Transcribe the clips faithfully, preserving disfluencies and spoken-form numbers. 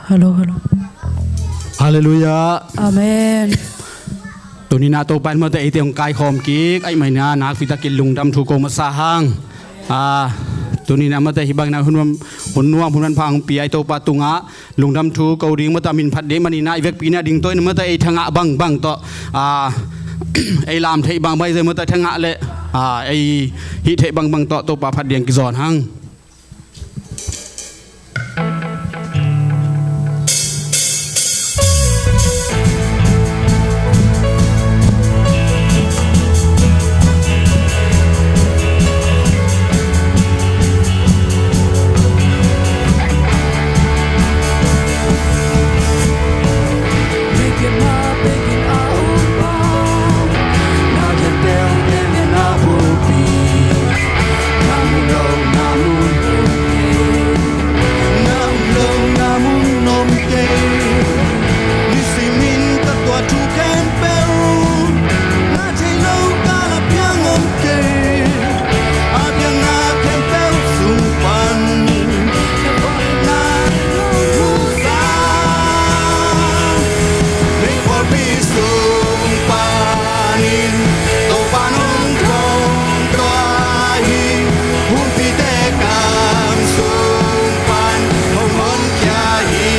Hello, hello. Halleluiah. Amen. Tuni-in ah Topa in mate eite hong kaikhawm kik ahih manin ah nakpi takin lungdam thu ko masa hang. Ah, tuni-in ah mate hih bangin ah hun, hun nuam hun manpha hong pia i Topa tungah lungdam thu ko ding, mate a min phat ding manin ah i vekpi-in ah ding tawh in mate ei thangah bangbang tawh, ah, ei lam theih bangbang, ei mate thangah le, ah, ei hih theih bangbang tawh Topa phat ding kizawn hang. Meikuangpi sung panin Topa nong dawntuah hi. Humpite kam sung pan hong honkhia hi.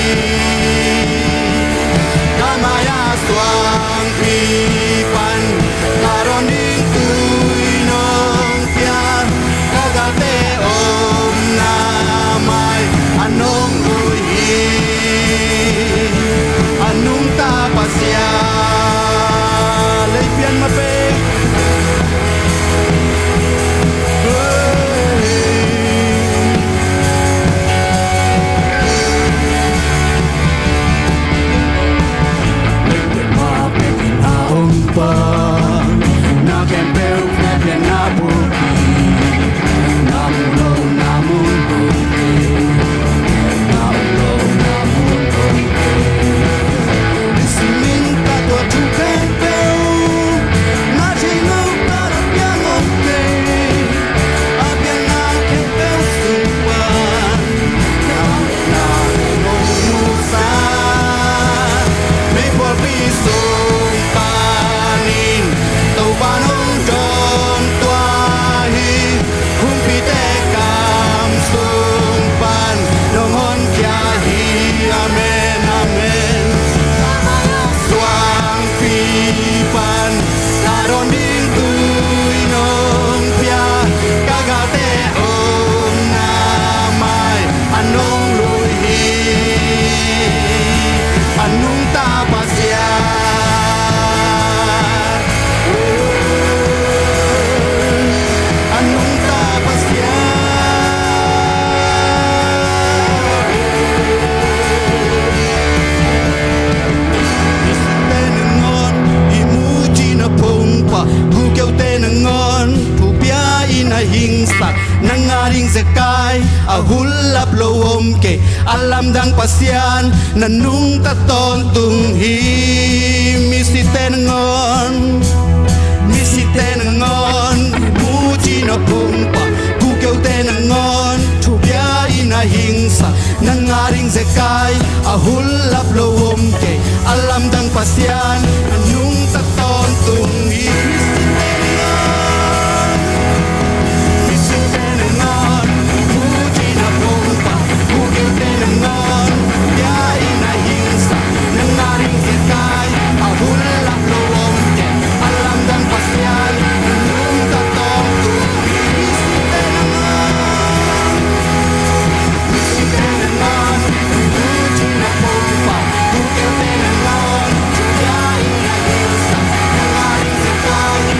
Ka mai-ah suangpi pan ka dawn ding tui nong pia. Ka galte omna mai-ah nong lui hi. A nungta Pasian, lei pian ma pek. Meikuangpi sung panin Topa nong dawntuah hi. Humpite kam sung pan nong honkhia hi. Amen, amen. Suangpi pan ka dawn ding tui nong pia. Ka galte omna mai-ah nong lui hi. A nungta Pasian, a nungta Pasian. Misite nangawn i mucina phungpha, gukeute nangawn thupia in a hingsa. Nang a ding zekai a hullap lo om kei, a lamdang Pasian na nungta tawntung hi. Misite nangawn, misite nangawn mucina phungpha, gukeute nangawn thupia in a hingsa. Nang a ding zekai a hullap lo om kei, a lamdang Pasian na nungta tawntung hi. Misite nangawn, misite nangawn mucina phungpha, gukeute nangawn thupia in a hingsa. Nang a ding zekai a hullap lo om kei, a lamdang Pasian na nungta tawntung hi. Misite nangawn, misite nangawn mucina phungpha, gukeute nangawn thupia in a hingsa. Nang a ding zekai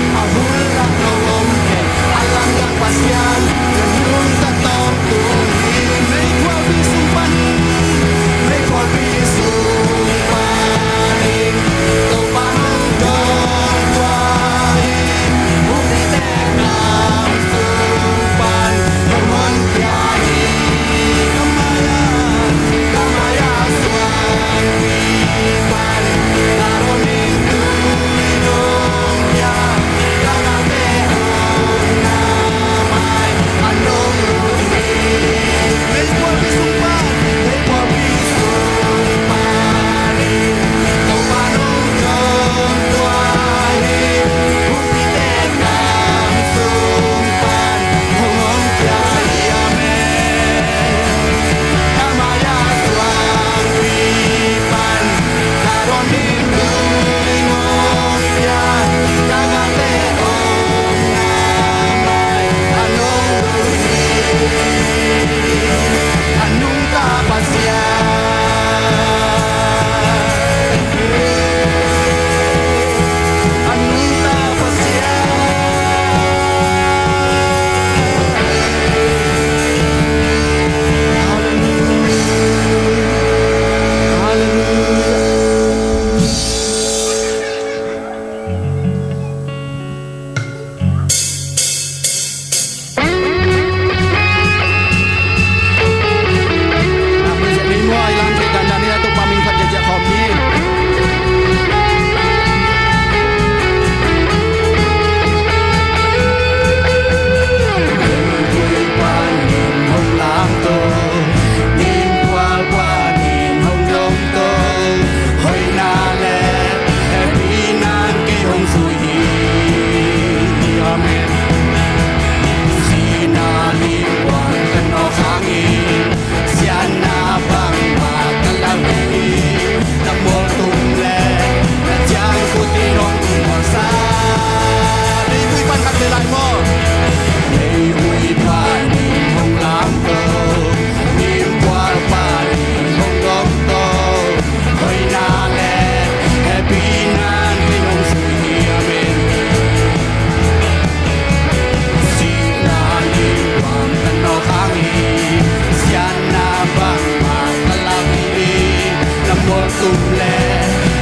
Kum le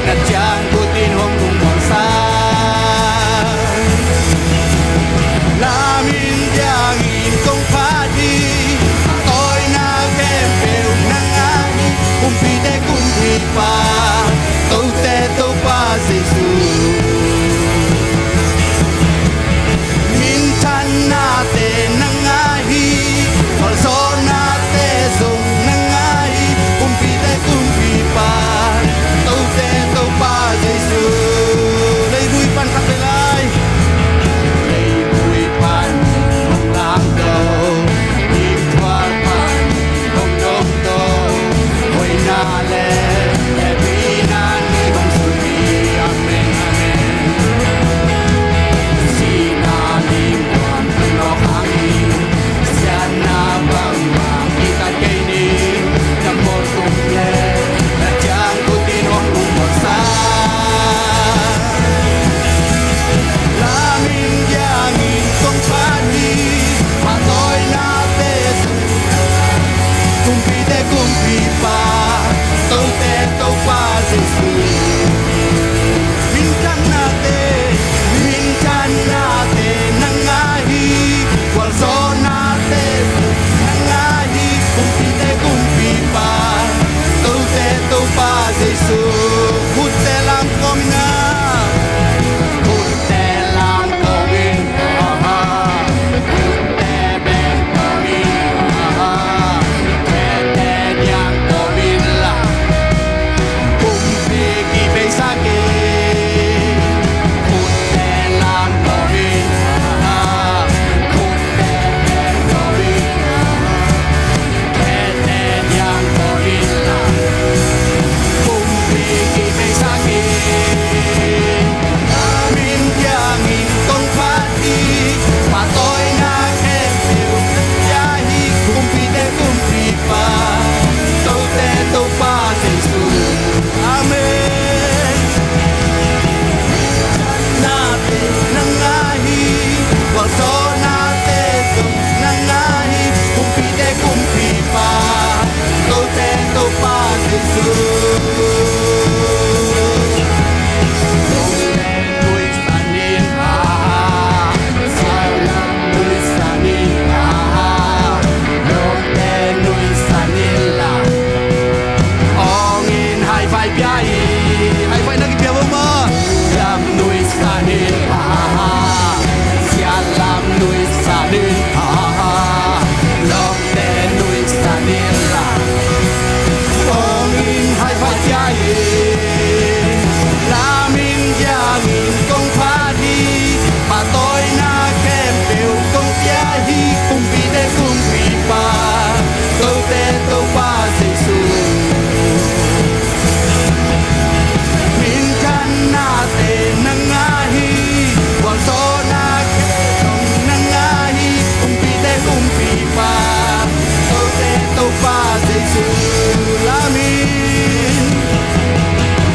na ciang kutin hong lungmuang sa. Lamin diangin kong phat hi. Tawina khempeuh nang a hi. Kumpite kumpipa, tote Topa Jesu. Minthannate nang a hi. Gualzawhnate zong nang a hi. Kumpite kumpipa, tote Topa Jesu. Leivui pan khat vei lai. Leivui pan hong lamto, limtual pan hong nomto, hoihna le hehpihna ni hong sun hi. Amen, amen. Sihna limtuang hong nawk hang hi. Siatna bangbang kitat kei ni. Na mawhtum le na ciang kutin hong lungmuang sa. Lamin diangin kong phat hi. Pahtawinate, kumpite kumpipa, tote Topa Jesu. Minthannate, minthannate nang a hi. Gualzawhnate nang a hi. Kumpite kumpipa, tote Topa Jesu. Khutte lam kawm in a. Khutte lam kawm in, aha. Khutte beng kawm in, aha. Khutte niang kawm in la. Kumpi kipeisak in. Khutte lam kawm in, aha. Khutte beng kawm in, aha. Khutte niang kawm in la. Kumpi kipeisak in. Lamin diangin kong phat hi. Pahtawina khempeuh nang a hi. Kumpite kumpipa, tote Topa Jesu. Amen. Nate nang a hi. Gualzawhnate zong nang a hi. Kumpite kumpipa, tote Topa Jesu. Lungte nuisan in, aha. Siatna nuisan in, aha. Lungte nuisan in la. Hong in high five pia hi. High five na kipia bo maw. Lam nuisan in, aha. Sialam nuisan in, aha. Lungte nuisan in la. Hong in high five pia hi. Lamin diangin kong phat hi. Pahtawina khempeuh kong pia hi. Kumpite kumpipa, tote Topa Jesu. Minthannate nang a hi. Gualzawhnate zong nang a hi. Kumpite kumpipa, tote Topa Jesu. Lamin,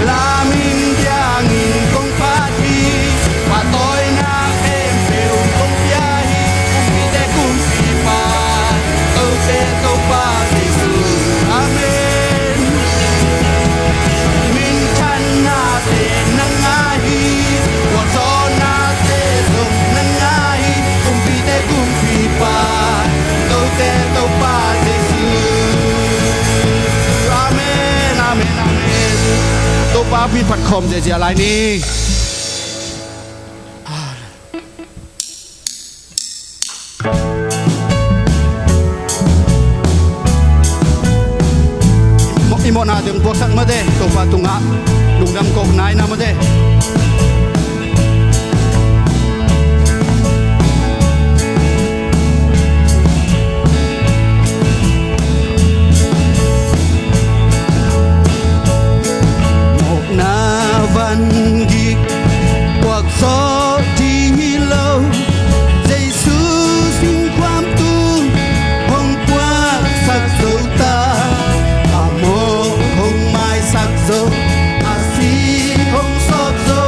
lamin diangin kong phat hi. Pahtawina khempeuh kong pia hi. Kumpite kumpipa, tote Topa Jesu. Amen. Minthannate nang a hi. Gualzawhnate zong nang a hi. Kumpite kumpipa, tote Topa Jesu. Amen, amen, amen. Topa min phat khawm ziahziah lai ni. I mawhna ding puaksak mate, Topa tungah lungdam kohna in a mate. Mawhna van gik puak zawh ding hi lo. Jesu sin khuam tung hong puaksak zo ta. A mawh hong maisak zo, a si hong sawp zo.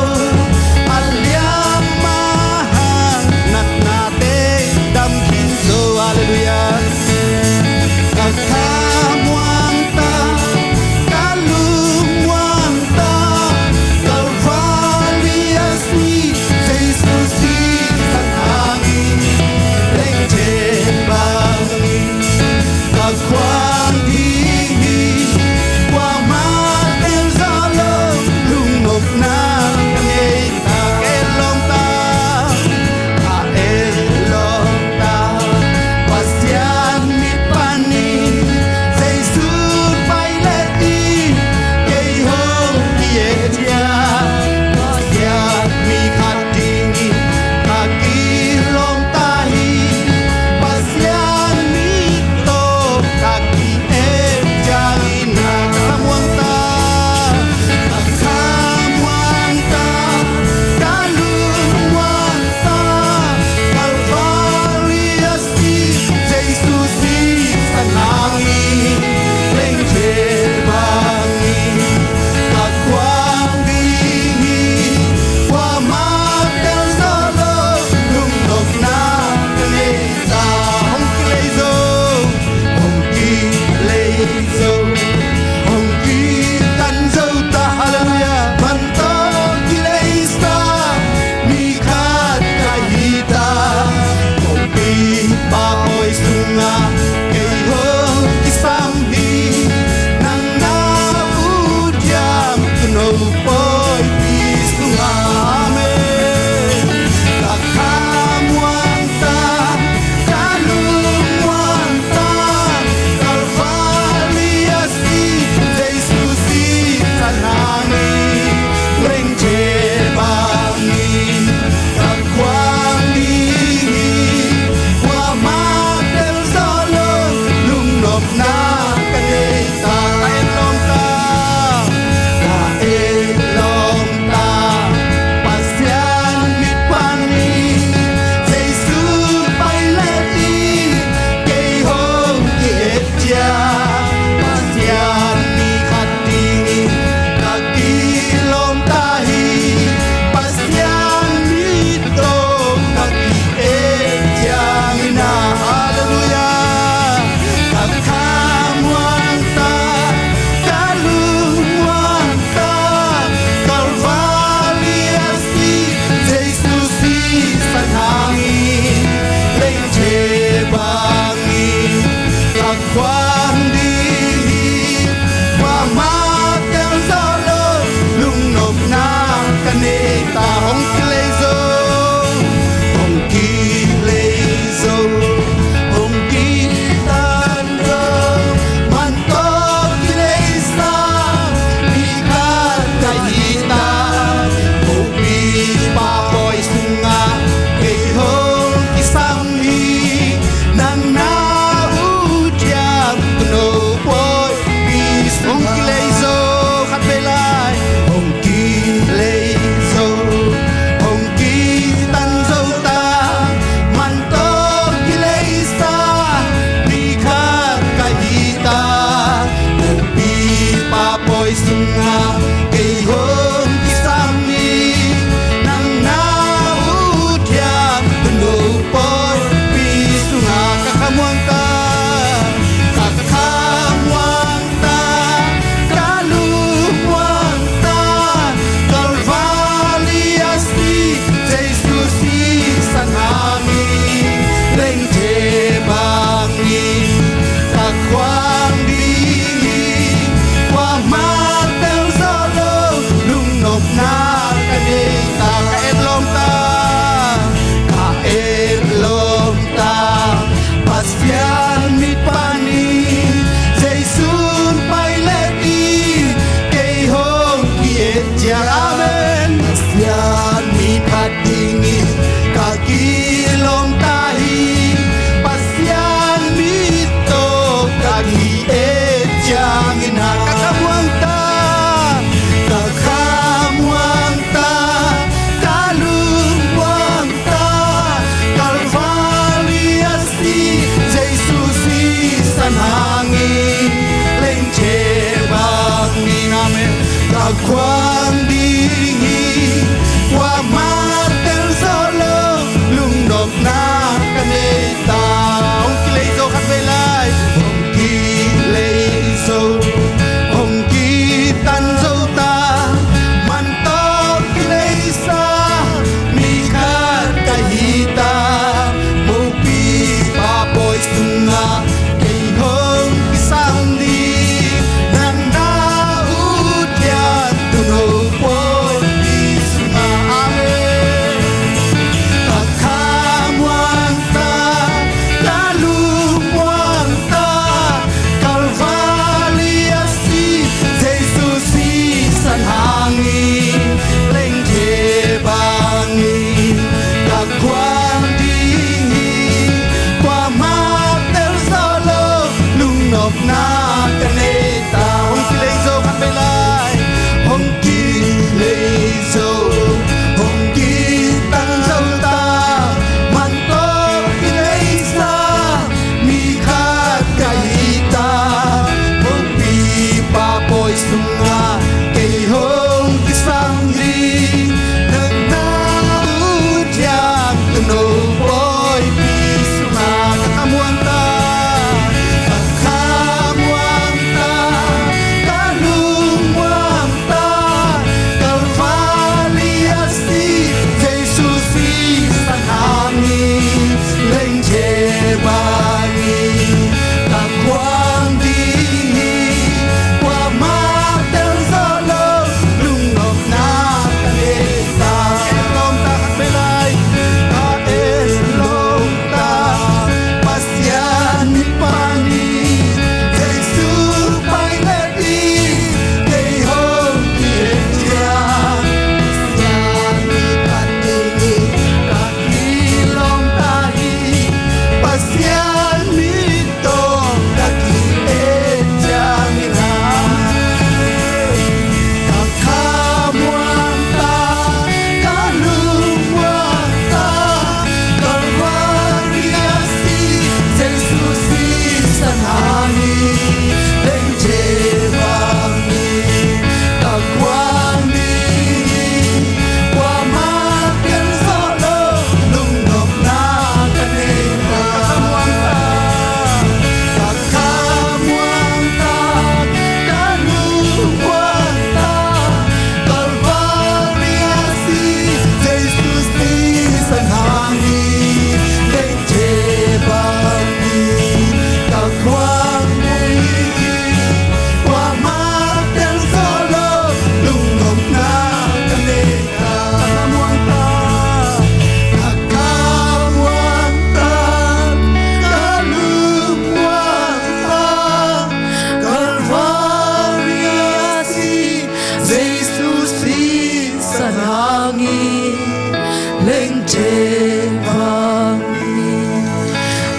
Khuang ding hi, kuamah tel zawh lo, lungnopna ka nei ta. Hong kilei zo khat vei lai. Hong kilei zo, hong kitan zo ta. Man tawh kileisa mi khat ka hi ta. Mopi pa pawi sungah kei hong kisam ding, nang na ut hiam, tuuno pawipi sungah. Amen. Ka kha muang ta, ka lung muang ta, Kalvari a si Jesu sisan hangin, lengthe bangin ka khuang ding hi. Kuamah tel zawh lo, lungnopna ka nei ta. Hong kilei zo khat vei lai. Hong kilei zo, hong kitan zo ta. Man tawh kileisa mi khat ka hi ta. Mopi pa pawi sungah kei hong kisam ding, nang na ut hiam, tuuno pawipi sungah. Ka kha muang ta, ka kha muang ta, ka lung muang ta, Kalvari a si Jesu sisan hangin, lengthe bangin ka khuang ding hi. Kuamah tel zawh lo, lungnopna ka nei ta. Lawm ta khat vei lai. Ka et lawm ta, Pasian mi panin Jesu paina ding kei hong ki-et ciang, Pasian mi panin ka kilawm ta hi. Pasian mi tawh ka ki-et ciangin, amen. Ka kha muang ta, ka lung muang ta, Kalvari a si Jesu sisan hangin, lengthe bangin ka khuang ding hi. Kuamah tel zawh lo, lungnopna ka nei ta. Ka kha muang ta, ka lung muang ta, Kalvari a si Jesu sisan hangin, lengthe bangin ka khuang ding hi. Kuamah tel zawh lo, lungnopna ka nei ta. Ka kha muang ta, ka kha muang ta, ka lung muang ta, Kalvari a si Jesu sisan hangin, lengthe bangin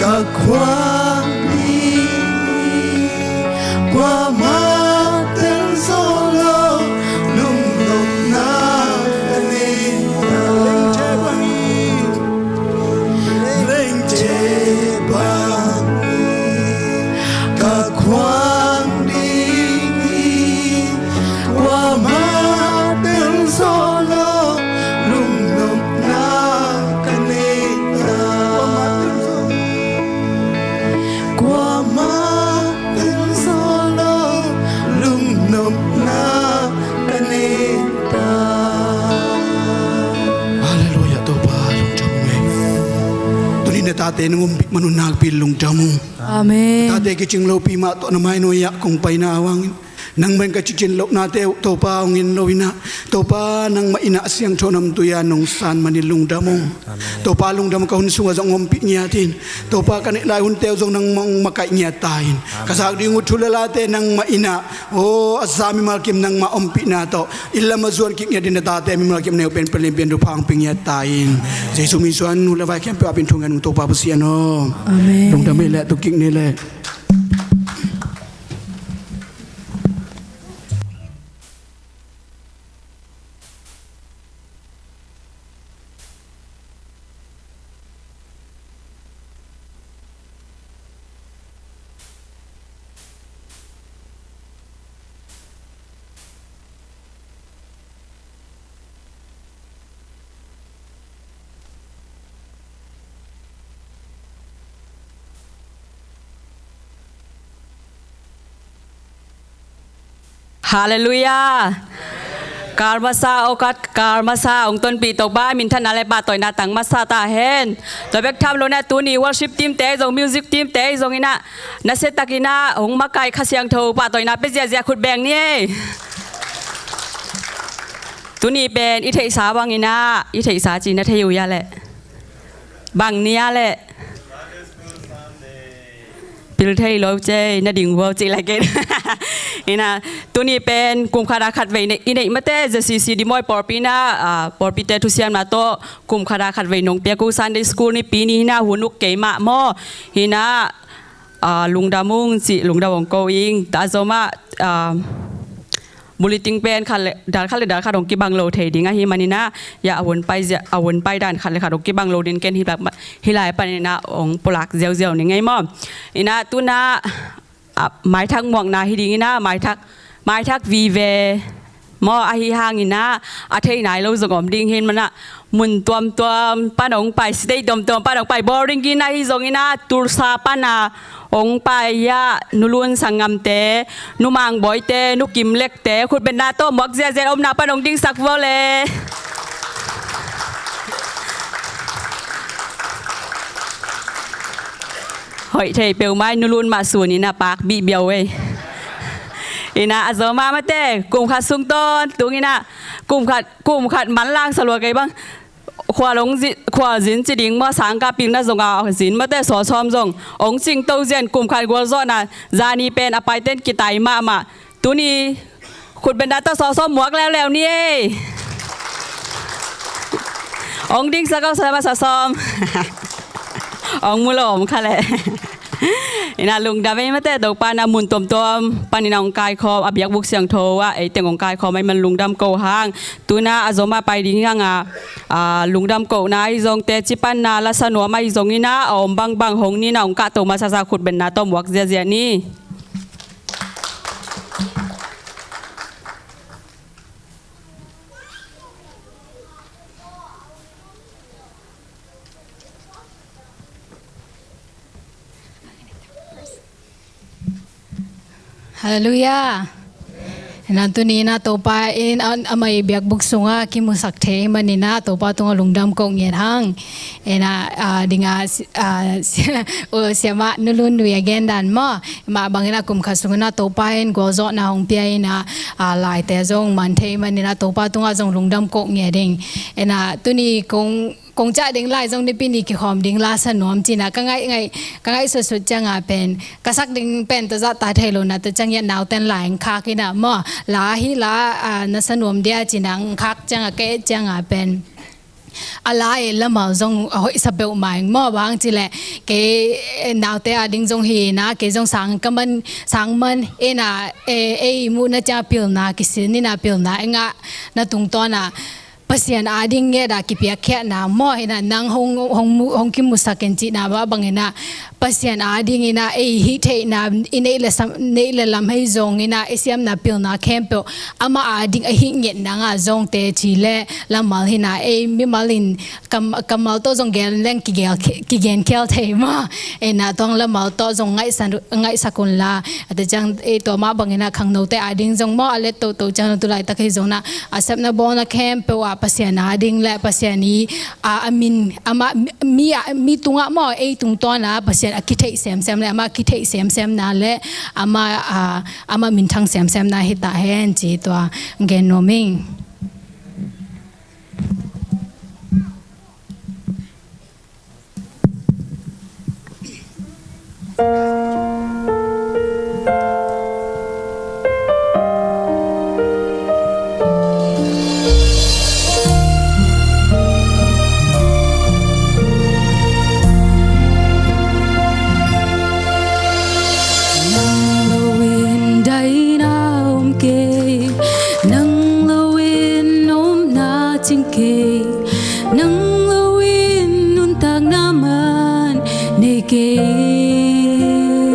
ka khuang ding hi. Kuamah tel zawh lo, lungnopna ka nei ta. Lengthe bangin, lengthe bangin ka khuang ding hi. Kuamah tel zawh lo, lungnopna ka nei ta. Kuamah tel zawh lo, lungnopna ka nei ta. Halleluiah, Topa lungdam ung e. Tuni na tate nong ompih man un nakpi lungdam ung. Amen. Tate kicing lopi mah tawh na mainuai ah kong paina uh hangin, nangmah in ka cicin lohnate uh Topa hong en lo in ah, Topa nangmah in ah a siangtho namtui ah nong san manin lungdam ung. Amen. Topa lungdam, ka hun sungah zong ompih ngiat in. Topa ka neih lai hunte uh zong nangmah hong makaih ngiat ta in. Amen. Ka zak ding uh thu le late nangmah in ah, aw, a za mimal kim nangmah ompihna tawh inn lam a zuan kik ngiat in, na tate mimal kim neu pen pia lianpi in thupha hong pia ngiat ta in. Amen. Jesu min suang, nu le vai khempeuh adingin thu ngen ung Topa Pasian aw. Amen. Lungdam ei leh, tu kik ni leh. Halleluiah. Kal masa, okat kal masa, hong tonpih Topa minthanna le pahtawina tang masa ta hen. Tua bek tham lo na, tuni worship team te zong, music team te zong ina, nasia takin ah hong makaih Kha Siangtho pahtawina pia ziazia khut beng ni ei. Tuni pen i theihsa bangin ah, i theihsa ci na thei uh ia leh, bang ni a leh, pil thei lo cei, na ding vua cih lai kei. Ina, tuni pen kum khat a khat vei i neih mate, ZCC Dimoi pawlpi na, ah, pawlpite thusiamna tawh kum khat a khat vei nong piak uh Sunday School nipi ni hi na, hun uk kei mah maw. Hi na, ah, lungdam ung cih lungdam hong ko ing. Tua zomah, ah, bulletin pen khat le, dal khat le dal khat hong kibang lo thei ding ahih manin ah, ia, a hun pai zia, a hun pai dan khat le khat hong kibang lo ding ken hi lai, hi lai panin ah hong pulak ziauziau ni ngei maw. Ina, tu na, ah, maithak muakna hi ding ina, maithak, maithak vive maw, ahi hangin ah, a thei nai lo zong om ding hi manin ah, mun tuamtuam pan hong pai, state tuamtuam pan hong pai, Boring in ahi zongin ah, Tulsa pan a hong pai ia, Nu Lun Sangam te, Nu Mang Bawi te, Nu Kim Lek te, khutbetna tawh muak ziazia, omna pan hong dingsak vua le. Hoih thei peuhmah, Nu Lun mah sun ina, pak bihbiau ei. Ina, a zomah mate, kum khat sung tawntung ina, kum khat, kum khat manlang sa lua kei bang. Khua long zi-, khua zin ci ding maw, sangkah pilna zong a zin mate, sawsawm zong hong cingto zian, kum khat gualzawhna, zani pen a paiten kitai mahmah. Tuni khutbetna tawh sawsawm muak leuleu ni ei. Hong dingsak aw, sawsawm, sawsawm. Hong mu lo om kha leh. Ina, lungdam ei mate, Topa na mun tuamtuam panin ah hong kaikhawm, a biakbuk siangtho ah ei teng hong kaikhawm ahih man lungdam ko hang. Tu na, a zomah pai ding hang a, ah, lungdam kohna ahi zong, teci panna, lasa nuam ahi zongin ah, a om bangbang hong ni na, hong kahto masasa, khutbetna tawh muak ziazia ni. Halleluiah. Ina, tuni ina Topa in a, amah i biakbuk sungah kimusak thei manin ah, Topa tungah lungdam ko ngiat hang. Ina, ah, dingah si-, ah, si-, uh, siamah Nu Lun Nui a gen dan maw, mah bangin ah kum khat sungin ah Topa in gualzawhna hong pia ina, ah, laite zong man thei manin ah, Topa tungah zong lungdam ko ngiat ding. Ina, tuni kong, kong ciah ding lai zong nipi ni kikhawm ding lasa nuam cina ka ngaih, ngaih, ka ngaihsutsut ciangah pen, ka sak ding pen tawh zahtak thei lo na, tua ciangah nauten lai hong khak ina maw, la hi la, ah, nasa nuam dia cina hong khak ciangah, ka et ciangah pen, a la, eh, lamal zong a hoihsa peuhmah ing maw, bang cileh kei, eh, naute ading zong hi ina, kei zong sang ka man, sang man ina, eh, ei muhna ciang pilna kisin ina, pilna i ngahna tungtawn ah Pasian ading nget a kipiakkhiatna maw, ina nang hong, hong mu-, hong kimusak in cihna mah bangin ah, Pasian ading ina ei hih theihna, i neih le sam-, neih le lam hei zong ina, i siamna pilna khempeuh Amah ading ahih nget nangah zong teci le lamal hi na, ei mimal in kam-, kammal tawh zong gen leng kigel khe-, kigen khial thei maw. Ei na tuang lamal tawh zong ngaihsan-, ngaihsak un la. A te ciang ei tua mah bangin ah khangnote ading zong maw, a let toto ciang tu laitak hi zong na, a sepna bawlna khempeuh ah Pasian ading le Pasian i, a, a min, amah mi, mi, a, mi tungah maw, ei tungtawn ah Pasian a kitheih semsem le amah a kitheih semsemna le amah, a, amah minthang semsemna hi ta hen ci tua gen nuam ing. Nang lo in daina om kei, nang lo in omna cing kei, nang lo in nuntakna man nei kei.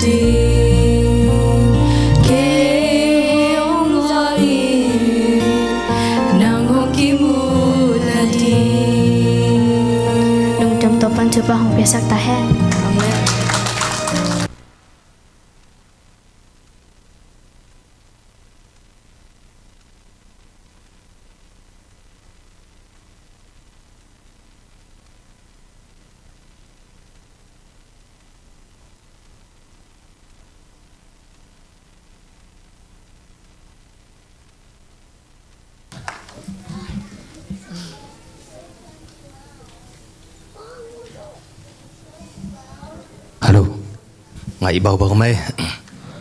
ding. Kei hong luah in, nang hong kimu na ding. Lungdam, Topa'n thupha hong piaksak ta hen. Amen. Hallo. Ngaih baubau mai.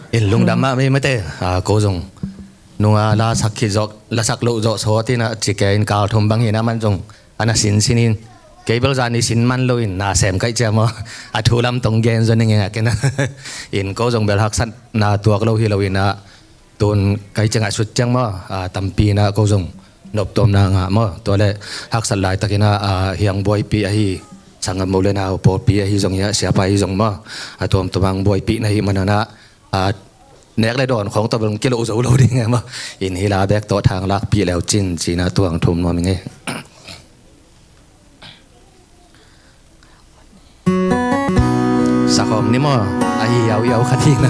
In lungdam mah mai mate. A, ko zong nunga la sak khit zawh, la sak loh zawh sawt in a, ci kei in kal thum bang hi na, man zong a na sinsin in. Kei bel zan i sin man lo in na sem kaih ciam aw. A thu lam tong gen zaw ning e a ken a. In ko zong bel haksatna tuak lo hi lo in a, tun kai ciangah sut ciang maw, a, tampi in a ko zong noptuamna ngah maw. Tua leh haksat laitakin a, a, hiang buaipih ahi, sanggam u le nau pawlpi ahi zong hi a, siapa ahi zong maw, a tuamtuam hang buaipih na hih manin a, a, nek le dawn khawng tawh bel kiloh zo lo ding e maw. In hih la bek tawh thang lakpih le uh cin, ci-in a tuang thum nuam ing e. Sakhawm ni maw, ahi yau yau khat hi na.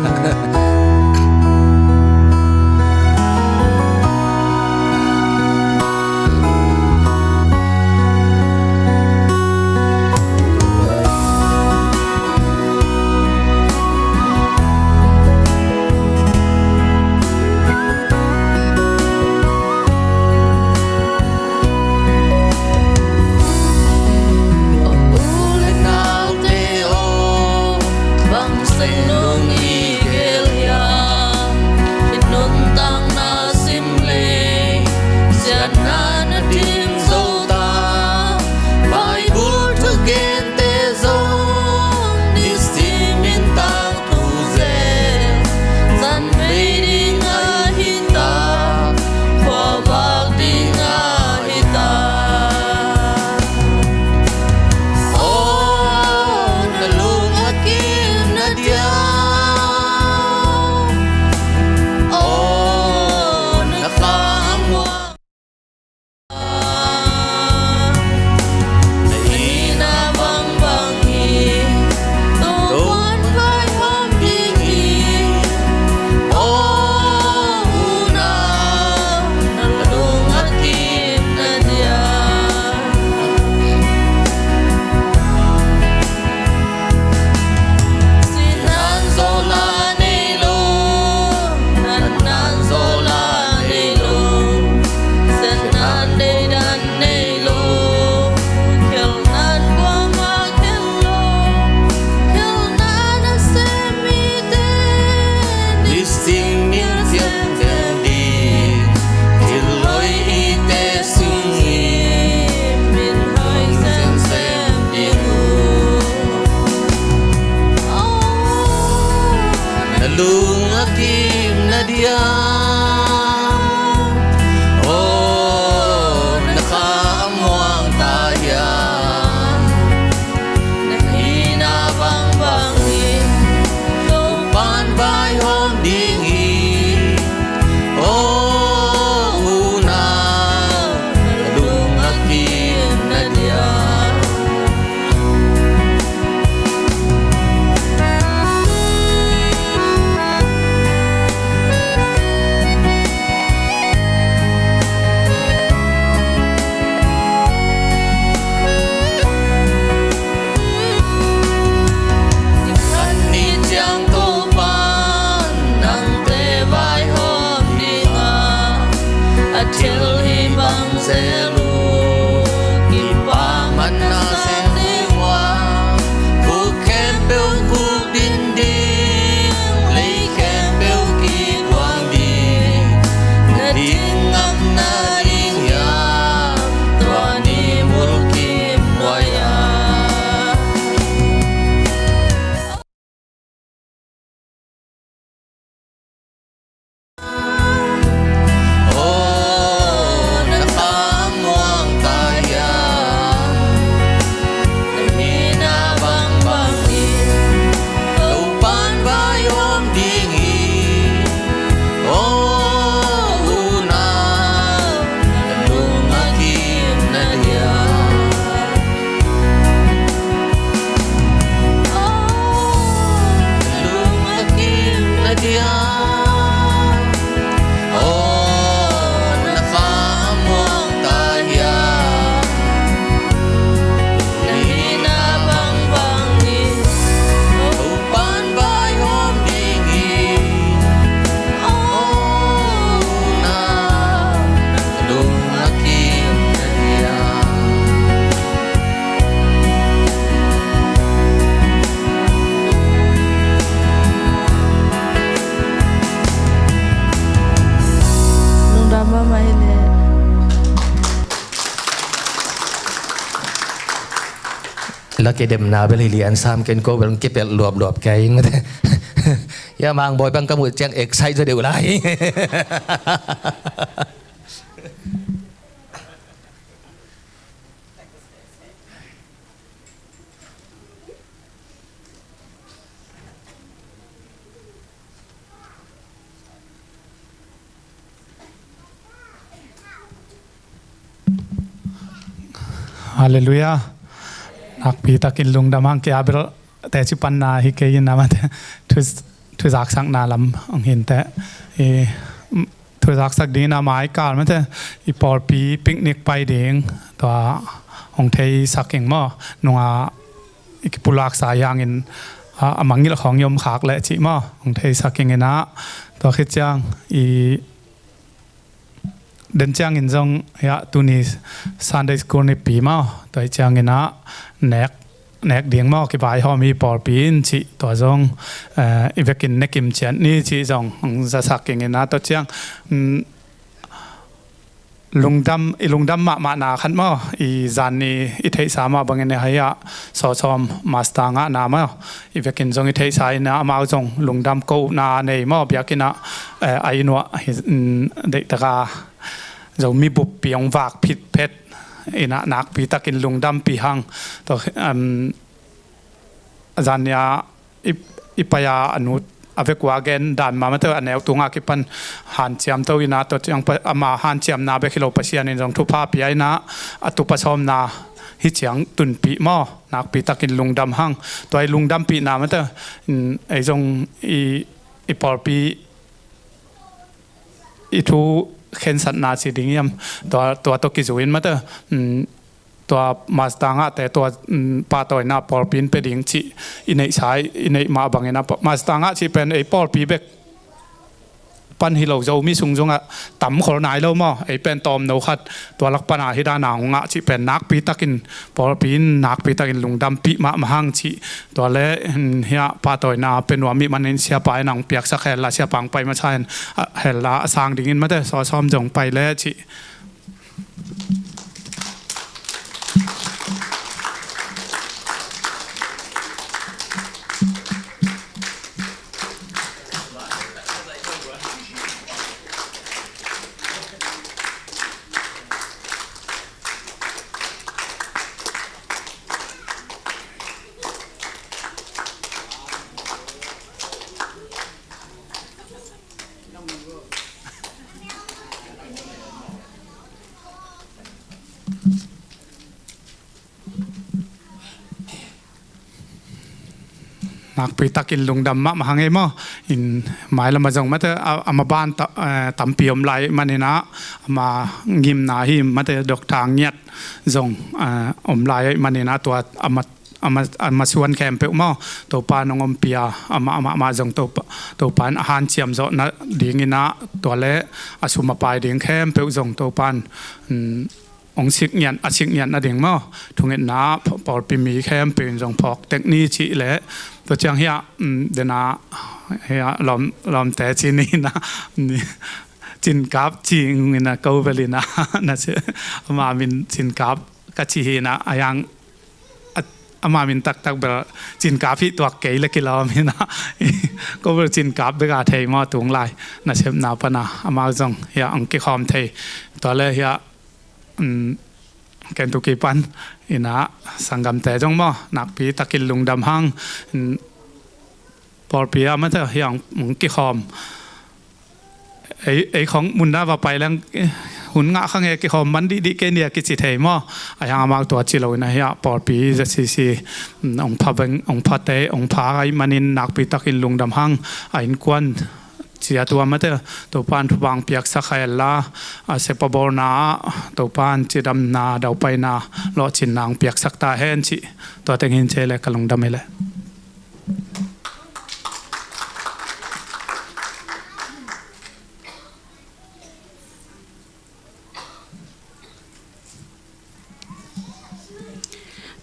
Bible thugente zong nisim in tangthu zel, zanvei ding ahi ta, khuavak ding ahi ta. Aw, na lung a kim na diam. Aw, na kha a muang. Na hihna bangbang hi, Topa'n vaihawm ding hi. Aw, unau, na lung a kim na diam. Sinan zawhna nei lo, natna zawhna nei lo, siatna deidan nei lo, khelhna kuamah khelh lo, khelhna nasem mite, nisim in sem sem ding, thil hoih hite sungin min hoih semsem ding uh. Na lung a kim na diam. Aw, na kha a muang ta hiam. Na hihna bangbang hi, Topa'n vaihawm ding hi. Aw, unau, na lung a kim na diam. Kei demna bel hi lian sam ken ko bel kipelh luapluap kei in mate. Hia Mang Bawi bang ka muh ciang excite zaw deuh lai. Halleluiah. Nakpi takin lungdam hang. Kei a bel teci panna hi kei in a mate, thu, thuzaksakna lam hong hinteh. I, thuzaksakna dingin a mai kal mate, i pawlpi picnic pai ding tua hong theisak ing maw. Nunga i kipulaksa hi hangin a, a mangngilh khawng i om khak leh cih maw, hong theisak ing in a, tua khit ciang i den ciangin zong, hia, tuni Sunday School nipi maw, tua hi ciangin a nek, nek ding maw, kivaihawm hi pawlpi in cih, tua zong, eh, i vekin nekim ciat ni cih zong hong zasak ing in a, tua ciang, mm, lungdam, i lungdam mahmahna khat maw, i zan ni i theihsa mah bangin i hai ah sawsawm master ngahna maw, i vekin zong i theihsa in a, amau zong lungdam kohna nei maw, biakinn ah, eh, a inn uah hi, mm, deihtak a Zomi buppi hong vak phitphet in a, nakpi takin lungdampih hang. Tua, um, zan ni a i, i pai a, a nu a vekua gen dan mah mate, a neu tunga kipan hanciam to in a, tua ciang pa, ama hanciamna bek hi lo, Pasian in zong thupha pia in a, a tupa sawmna hi ciang tunpih maw, nakpi takin lungdam hang. Tua i lungdampihna mate, mm, ei zong i, i pawlpi i thu khensatna ci ding hiam, tua, tua tawh kizui in mate, mm, tua master ngahte tua, mm, pahtawina pawlpi in pia ding cih i neihsa, i neih mah bangin a pa-, master ngah cih pen ei pawlpi bek pan hi lo, Zomi sung zongah tam khol nai lo maw, ei pen tawmno khat tua lak pana hi dana hong ngah cih pen nakpi takin, pawlpi in nakpi takin lungdampih mahmah hang cih. Tua le, mm, hia pahtawina pia nuam ih manin siapa in hong piaksak hel la, siapa hong pai masa hen, a, hel la, a sang dingin mate, sawsawm zong pai le cih. Nakpi takin lungdam mahmah hang ei maw. In mailam ah zong mate, a, a maban ta, eh, tampi om lai manin a, ama ngimna hi mate, Doctor Ngiat zong, eh, om lai manin a, tua ama, ama, ama suan khempeuh maw, Topa in hong ompih a, ama, ama, ama zong Topa, Topa in a hanciam zawhna dingin a, tua le a sum a pai ding khempeuh zong Topa in, mm, hong sik ngiat, a sik ngiat nading maw, thungetna pa-, pawlpi mi khempeuh in zong phawk tek ni cih le, tua ciang hia, mm, dena, hia lawm, lawmte ci ni na, ni, Cinkap ci ing in a, ko bel in a, na ci, ama min Cinkap ka ci hi na, a yang, a, ama min taktak bel Cinkap hi tuak kei le kilawm hi na, ko bel Cinkap bek a thei maw tung lai, nasepna pana, amau zong hia hong kikhawm thei, tua le hia, um, Kentucky pan in a, sanggamte zong maw, nakpi takin lungdam hang, um, pawlpi a mate hia hong, hong kikhawm. Ei, ei khong mun na va pai leng, eh, hun ngah kha nge, kikhawm man dihdih kei ni a kici thei maw. A hiang amau tua ci lo in a hia pawlpi Z C C, um, hong pha beng, hong pha te, hong pha gai manin nakpi takin lungdam hang, a innkuan ciat ua mate, Topa in thupha hong piaksak hen la, a sep a bawlna ah Topa in cidamna, daupaina, lawhcinna hong piaksak ta hen cih, tua teng hi in ci le ka lungdam hi le.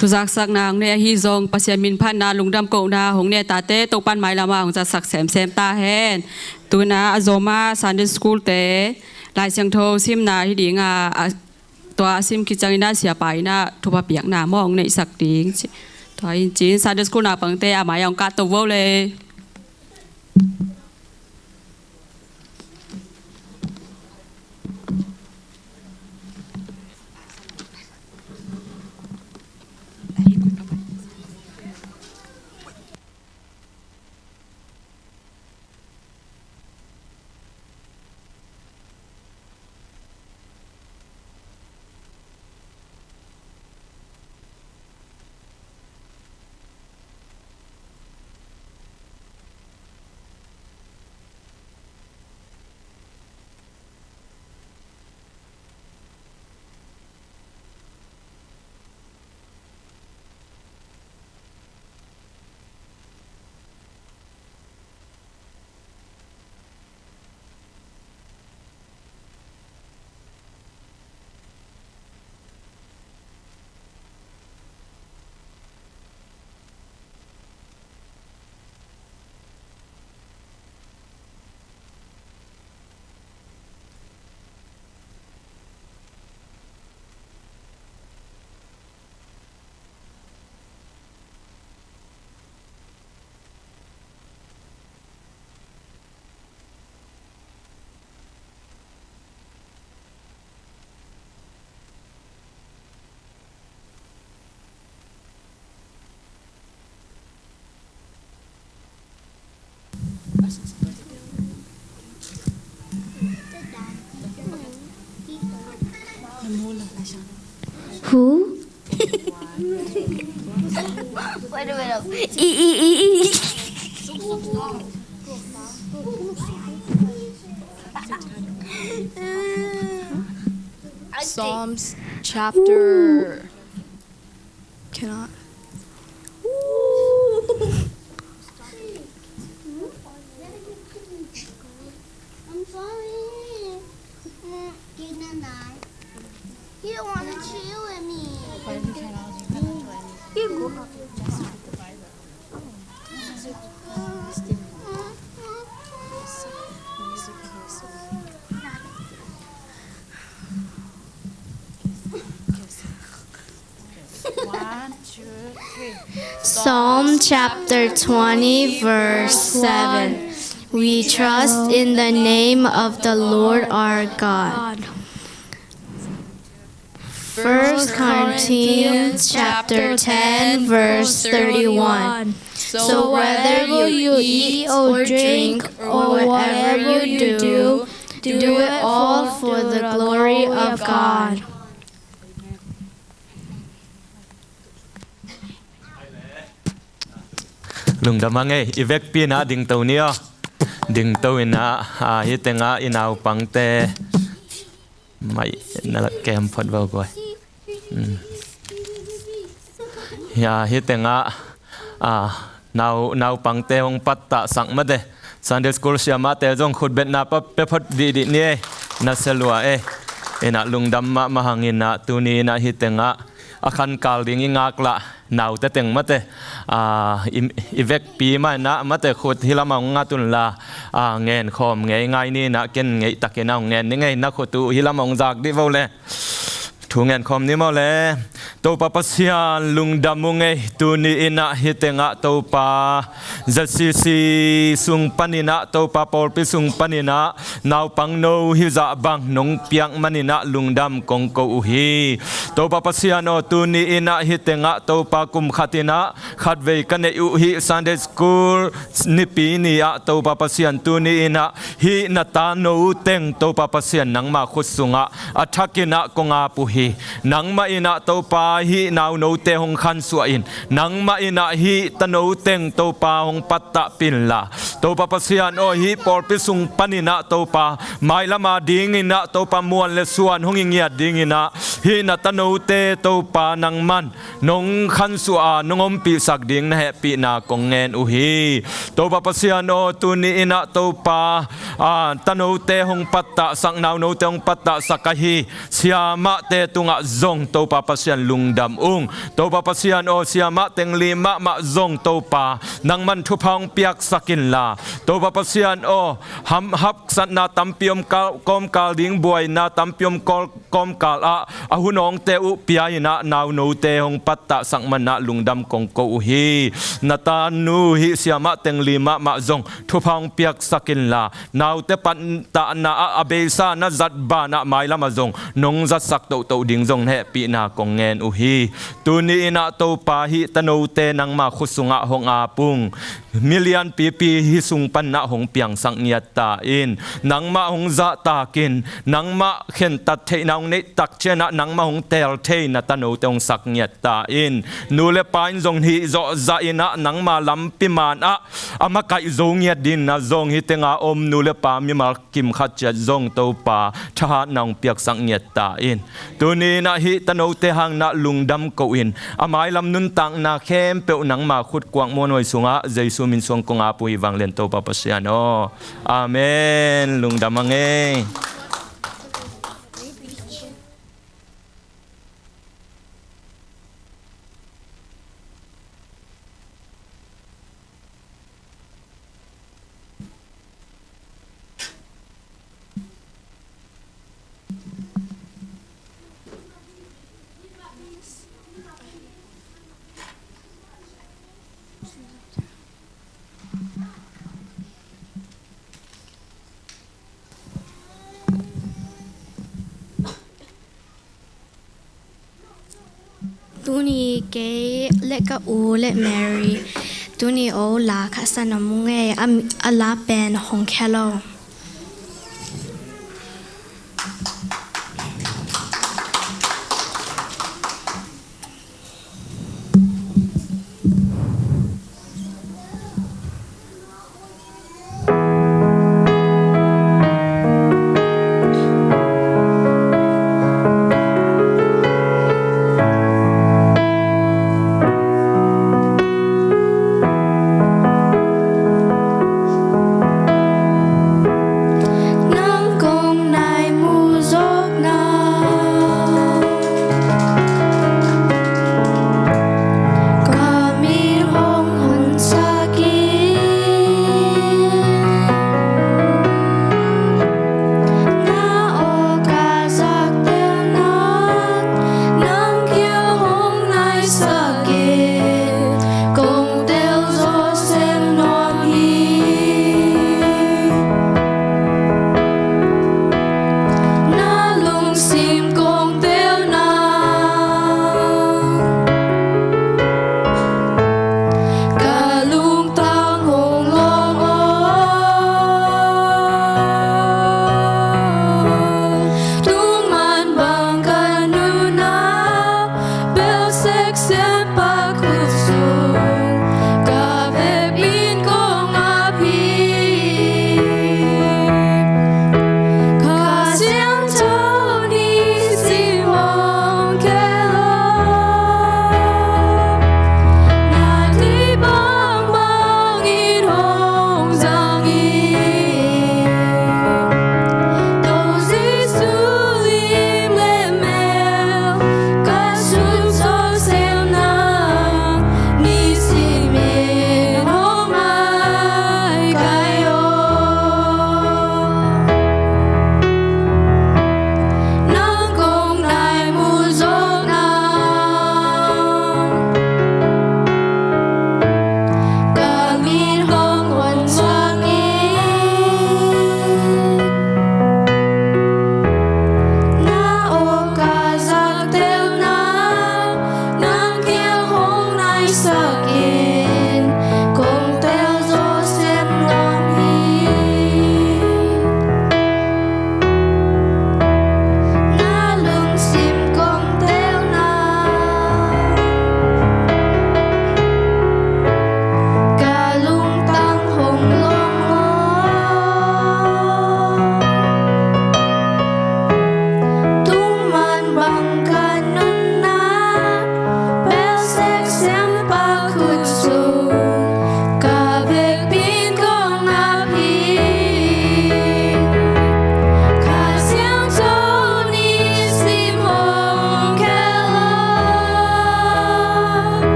Thuzaksakna hong nei ahi zong, Pasian min phatna, lungdam kohna hong nei tate, Topa in mailam ah hong zatsak semsem ta hen. Tu in a, a zom a Sunday School te, Lai Siangtho simna hi ding a, a, tua a sim khit ciangin a siapa in a thupha piakna maw hong neihsak ding ci. Tua in cin Sunday School naupangte a mai ah hong kahto vo le. Who? Wait a minute. E, e, e, e. Psalms chapter. Cannot. I'm sorry. He don't want to chill with me. One, two, three. Psalm chapter twenty, verse seven. We trust in the name of the Lord our God. First Corinthians chapter ten, verse thirty-one. So whatever you eat or drink or whatever you do, do it all for the glory of God. Lungdam hang ei, i vekpi in ah dingto ni aw. Dingto in ah, ah, hih tengah i naupangte mai na la kem phot vo guai. Hmm. Ya, hih tengah, ah, nau, naupangte hong pattahsak mate. Sunday school siamahte zong khutbetna pa, pia phot dihdih ni ei. Na sia lua ei. In ah lungdam mahmah hang in ah tuni in ah hih tengah a khankal ding i ngaklah naute teng mate, ah, i, i vekpi mah in ah mate khut hih lamah hong ngat un la, ah, ngen khawm ngei ngai ni in ah ken ngeih takin ah hong ngen ni ngei na khut uh hih lamah hong zak dih vo le. Thu ngen khawm ni maw le. Topa Pasian lungdam ung ei, tuni in ah hih tengah Topa Z C C sung panin ah Topa pawlpi sung panin ah naupang no hih zah bang nong piak manin ah lungdam kong ko uh hi. Topa Pasian aw, tuni in ah hih tengah Topa kum khat in ah khatvei ka neih uh hih Sunday school nipi ni ah Topa Pasian tuni in ah hih na tano teng Topa Pasian nangma khut sungah a thakin ah kong ap uh hi. Nangmah in ah Topa hih naunote hong khansuah in, nangmah in ah hih tano teng Topa hong pattahpih inla, Topa Pasian aw, hih pawlpi sung panin ah Topa mailam a dingin ah Topa muan le suan hong i ngiat dingin ah hih na tanote Topa nangman nong khansuah a nong ompihsak ding na hehpihna kong ngen uh hi. Topa Pasian aw, tuni in ah Topa, ah, tanote hong pattahsak, naunote hong pattahsak ahi siamahte tungah zong Topa Pasian lungdam ung. Topa Pasian aw, siamah teng li mahmah zong Topa nangman thupha hong piaksak inla, Topa Pasian aw, ham, haksatna tampi om kal, kawmkal ding, buaina tampi om kal, kawmkal ah a hun awngte uh pia in ah, naunote hong pattahsak man ah lungdam kong ko uh hi. Na tanu hih Siamah Tengli mahmah zong thupha hong piaksak inla, naute pattahna ah a beisa na zat banah mailam ah zong nong zatsak tohtoh ding zong na hehpihna kong ngen uh hi. Tuni in ah Topa, hih tanote nangma khut sungah hong ap ung. Mi lianpipi hih sung pan ah hong piangsak ngiat ta in. Nangmah hong zahtak in. Nangmah khentat theihna hong neih tak ciangin ah nangmah hong teel thei na tanote hong sak ngiat ta in. Nu le pa in zong hih zawh zah in ah nangma lampi man ah a makaih zo ngiat dingin ah zong hih teng a om nu le pa mimal kim khat ciat zong Topa, thahatna hong piaksak ngiat ta in. Tuni in ah hih tanote hangin ah lungdam ko in, a mailam nuntakna khempeuh nangma khut kuak muanhuai sungah Jesu min suang kong ap uh hi. Vanglian Topa Pasian aw. Amen. Lungdam a ngei. Tuni kei le ka u le Mary, tuni o la khat sa na mu ngei, a, a la pen hong khia lo.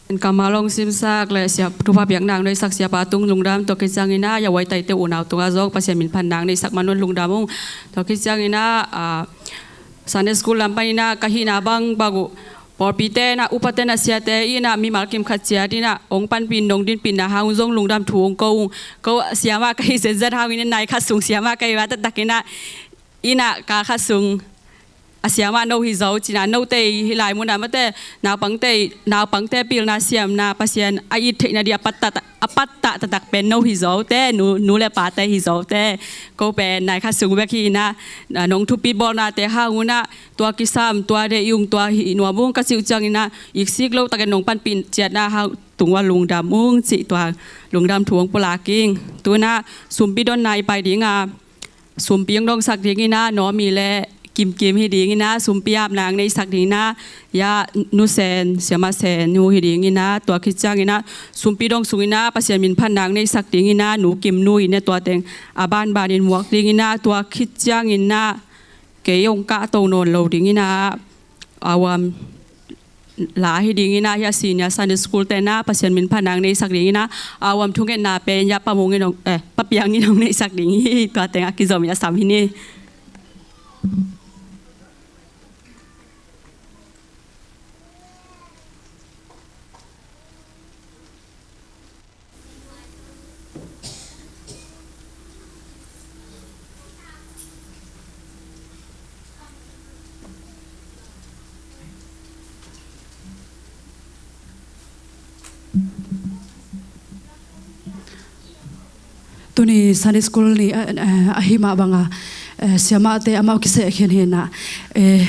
Kammal hong simsak le sia, thupha piakna hong neihsak siapa tung lungdam, tua khit ciangin ah, Yawai Taite unau tungah zong Pasian min phatna hong neihsak man un lungdam ung. Tua khit ciangin ah, ah, Sunday school lam panin ah ka hihna bang bang uh, pawlpite in ah, upate in ah, siate in ah, mimal kim khat ciat in ah hong panpih, hong dinpihna hang zong lungdam thu hong ko ung. Ko siamah ka hih zenzen hangin ah, nai khat sung siamah ka hih mah taktak in ah, inn ah kal khat sung a siamah no hi zo ci-in ah, note hih lai munah mate, naupangte, naupangte pilna siamna, Pasian a it theihna ding a pattah, a pattah taktak pen no hi zo te, nu, nu le pate hi zo te. Ko pen nai khat sung bek hi in ah, nong thupi bawlnate hang un ah, tua kisam, tua deih ung, tua hih nuam ung ka cih uh ciangin ah, iksik lo takin nong panpih ciatna hang tungah lungdam ung cih, tua lungdam thu hong pulak ing. Tu-in ah sumpi donna i pai ding a, sumpi hong dongsak dingin ah, Naomi le Kimkim hi dingin ah, sumpi apna hong neihsak dingin ah, ya, Nu Sen, siamah Sen nu hi dingin ah, tua khit ciangin ah sumpi dong sungin ah Pasian min phatna hong neihsak dingin ah, Nu Kim nu in ah, tua teng a banbanin muak dingin ah, tua khit ciangin ah kei hong kahto nawn lo dingin ah, a uam la hi dingin ah, hih a senior Sunday school te in ah Pasian min phatna hong neihsak dingin ah, a uam thungetna pen ya Pa Mung in hong, eh, Pa Piang in hong neihsak ding hi. Tua teng a kizomin a sam hi ni. Tuni Sunday school ni, eh, eh, ahi mah banga, eh, siamahte amau kiseh khin hi in ah, eh,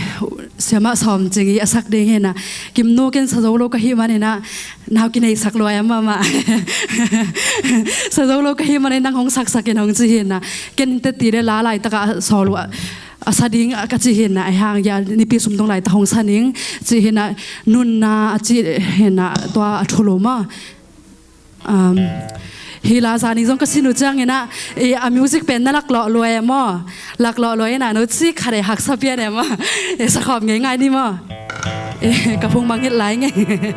siamah sawm cing i a sak ding hi in ah, Kim nu ken sa zo lo ka hih manin ah, nau kineisak lua e mahmah. Sa zo lo ka hih manin nang hong saksak in hong ci hi in ah, ken teti le la laitak a sawl uh a, a sa ding a ka ci hi in ah, ahi hang ya, nipi sumdong laitak hong sa ning ci hi in ah, nunna a ci hi in ah, tua a thulu maw. Um, hih la zan ning zong ka sin uh ciangin ah, eh, a music pen na laklawh lua e maw? Laklawh lua in ah, no cik khat e haksa pian e maw? Eh, sakhawm ngeingai ni maw? Eh, ka phung mangngilh lai ngei.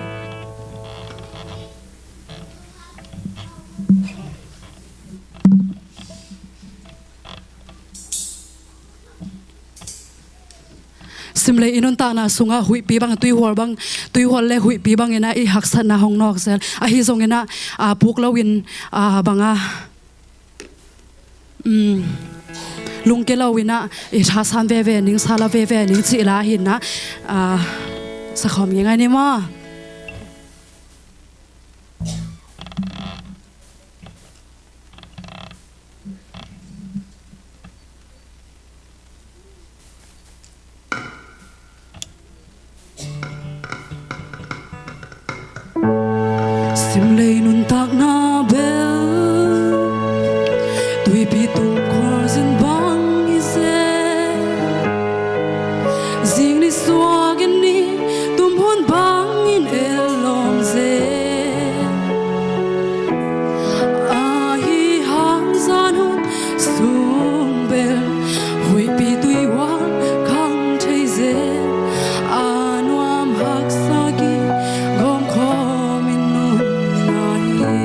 Simlei i nuntakna sungah huihpi bang, tuihual bang, tuihual le huihpi bangin ah i haksatna hong nawk zel. Ahi zongin ah, ah, puk loin, ah, banga, um, lungke loin ah i thasan veve ning, sala veve ning cih la hi in ah, ah, sakhawm ngeingai ni maw. Simlei nuntakna bel tuipi tung khualzin bang hi zel. Zing ni suak in ni tum hun bangin el lawm zel. Ahi hang zan hun sung bel huihpi tuihual khang thei zel. A nuam haksa kigawm khawmin nunna hi.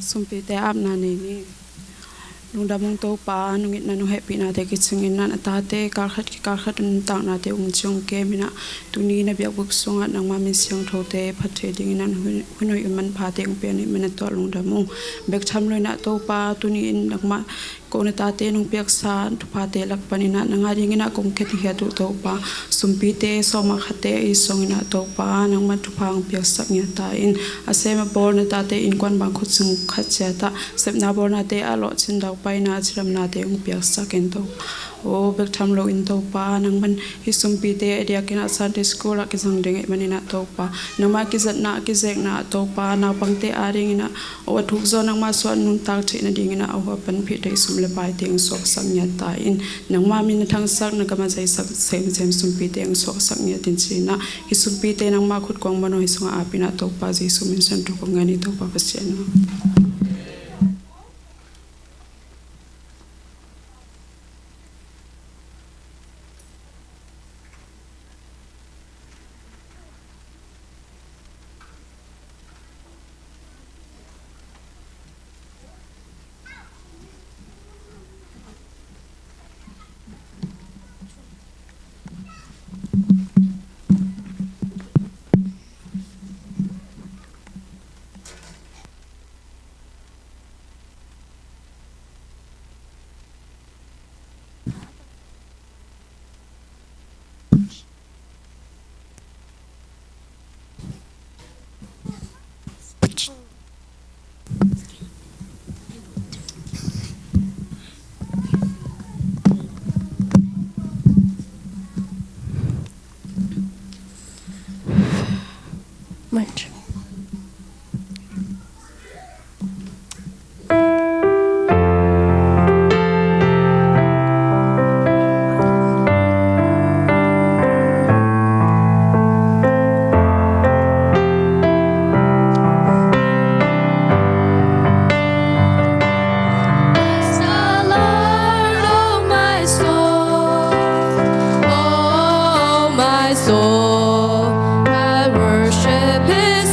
Sumpite apna nei ni. Lungdam ung Topa, nong itna nong hehpihnate kicingin ah na tate kalkhat kikalkhat nuntaknate ung ciong kemin ah, tuni na biakbuk sungah nangmah min siangthote phat thei dingin ah hun, hun hoih manphate ung pian ih man a tuah lungdam ung. Bek tham loin ah Topa, tuni in nangmah ko na tate nong piaksa thuphate lak panin ah nang a dingin ah kong khetkhiat uh Topa, sumpite sawm ah khatte i sungin ah Topa, nangmah thupha hong piaksak ngiat ta in, a sem a bawl na tate innkuan bang khut sung khat ciat ah sepna bawlnate ah lawhcin daupaina cidamnate hong piaksak in Topa. Aw, bek tham loin Topa, nangman hih sumpite a diakin ah Sunday school ah kizang ding ih manin ah Topa, nangmah kizatna kizekna ah Topa, naupangte a dingin ah aw, a thuk zaw nangmah suah nuntak theih nadingin ah a hua panpih theih sum le paite hong suaksak ngiat ta in, nangmah min a thangsak, na gam a zaisak semsem sumpite hong suaksak ngiat in ci-in ah, hih sumpite nangmah khut kong man aw, hih sungah apin ah Topa Jesu min suang thu kong ngen hi Topa Pasian aw. Bless the Lord, oh my soul, oh my soul, I worship His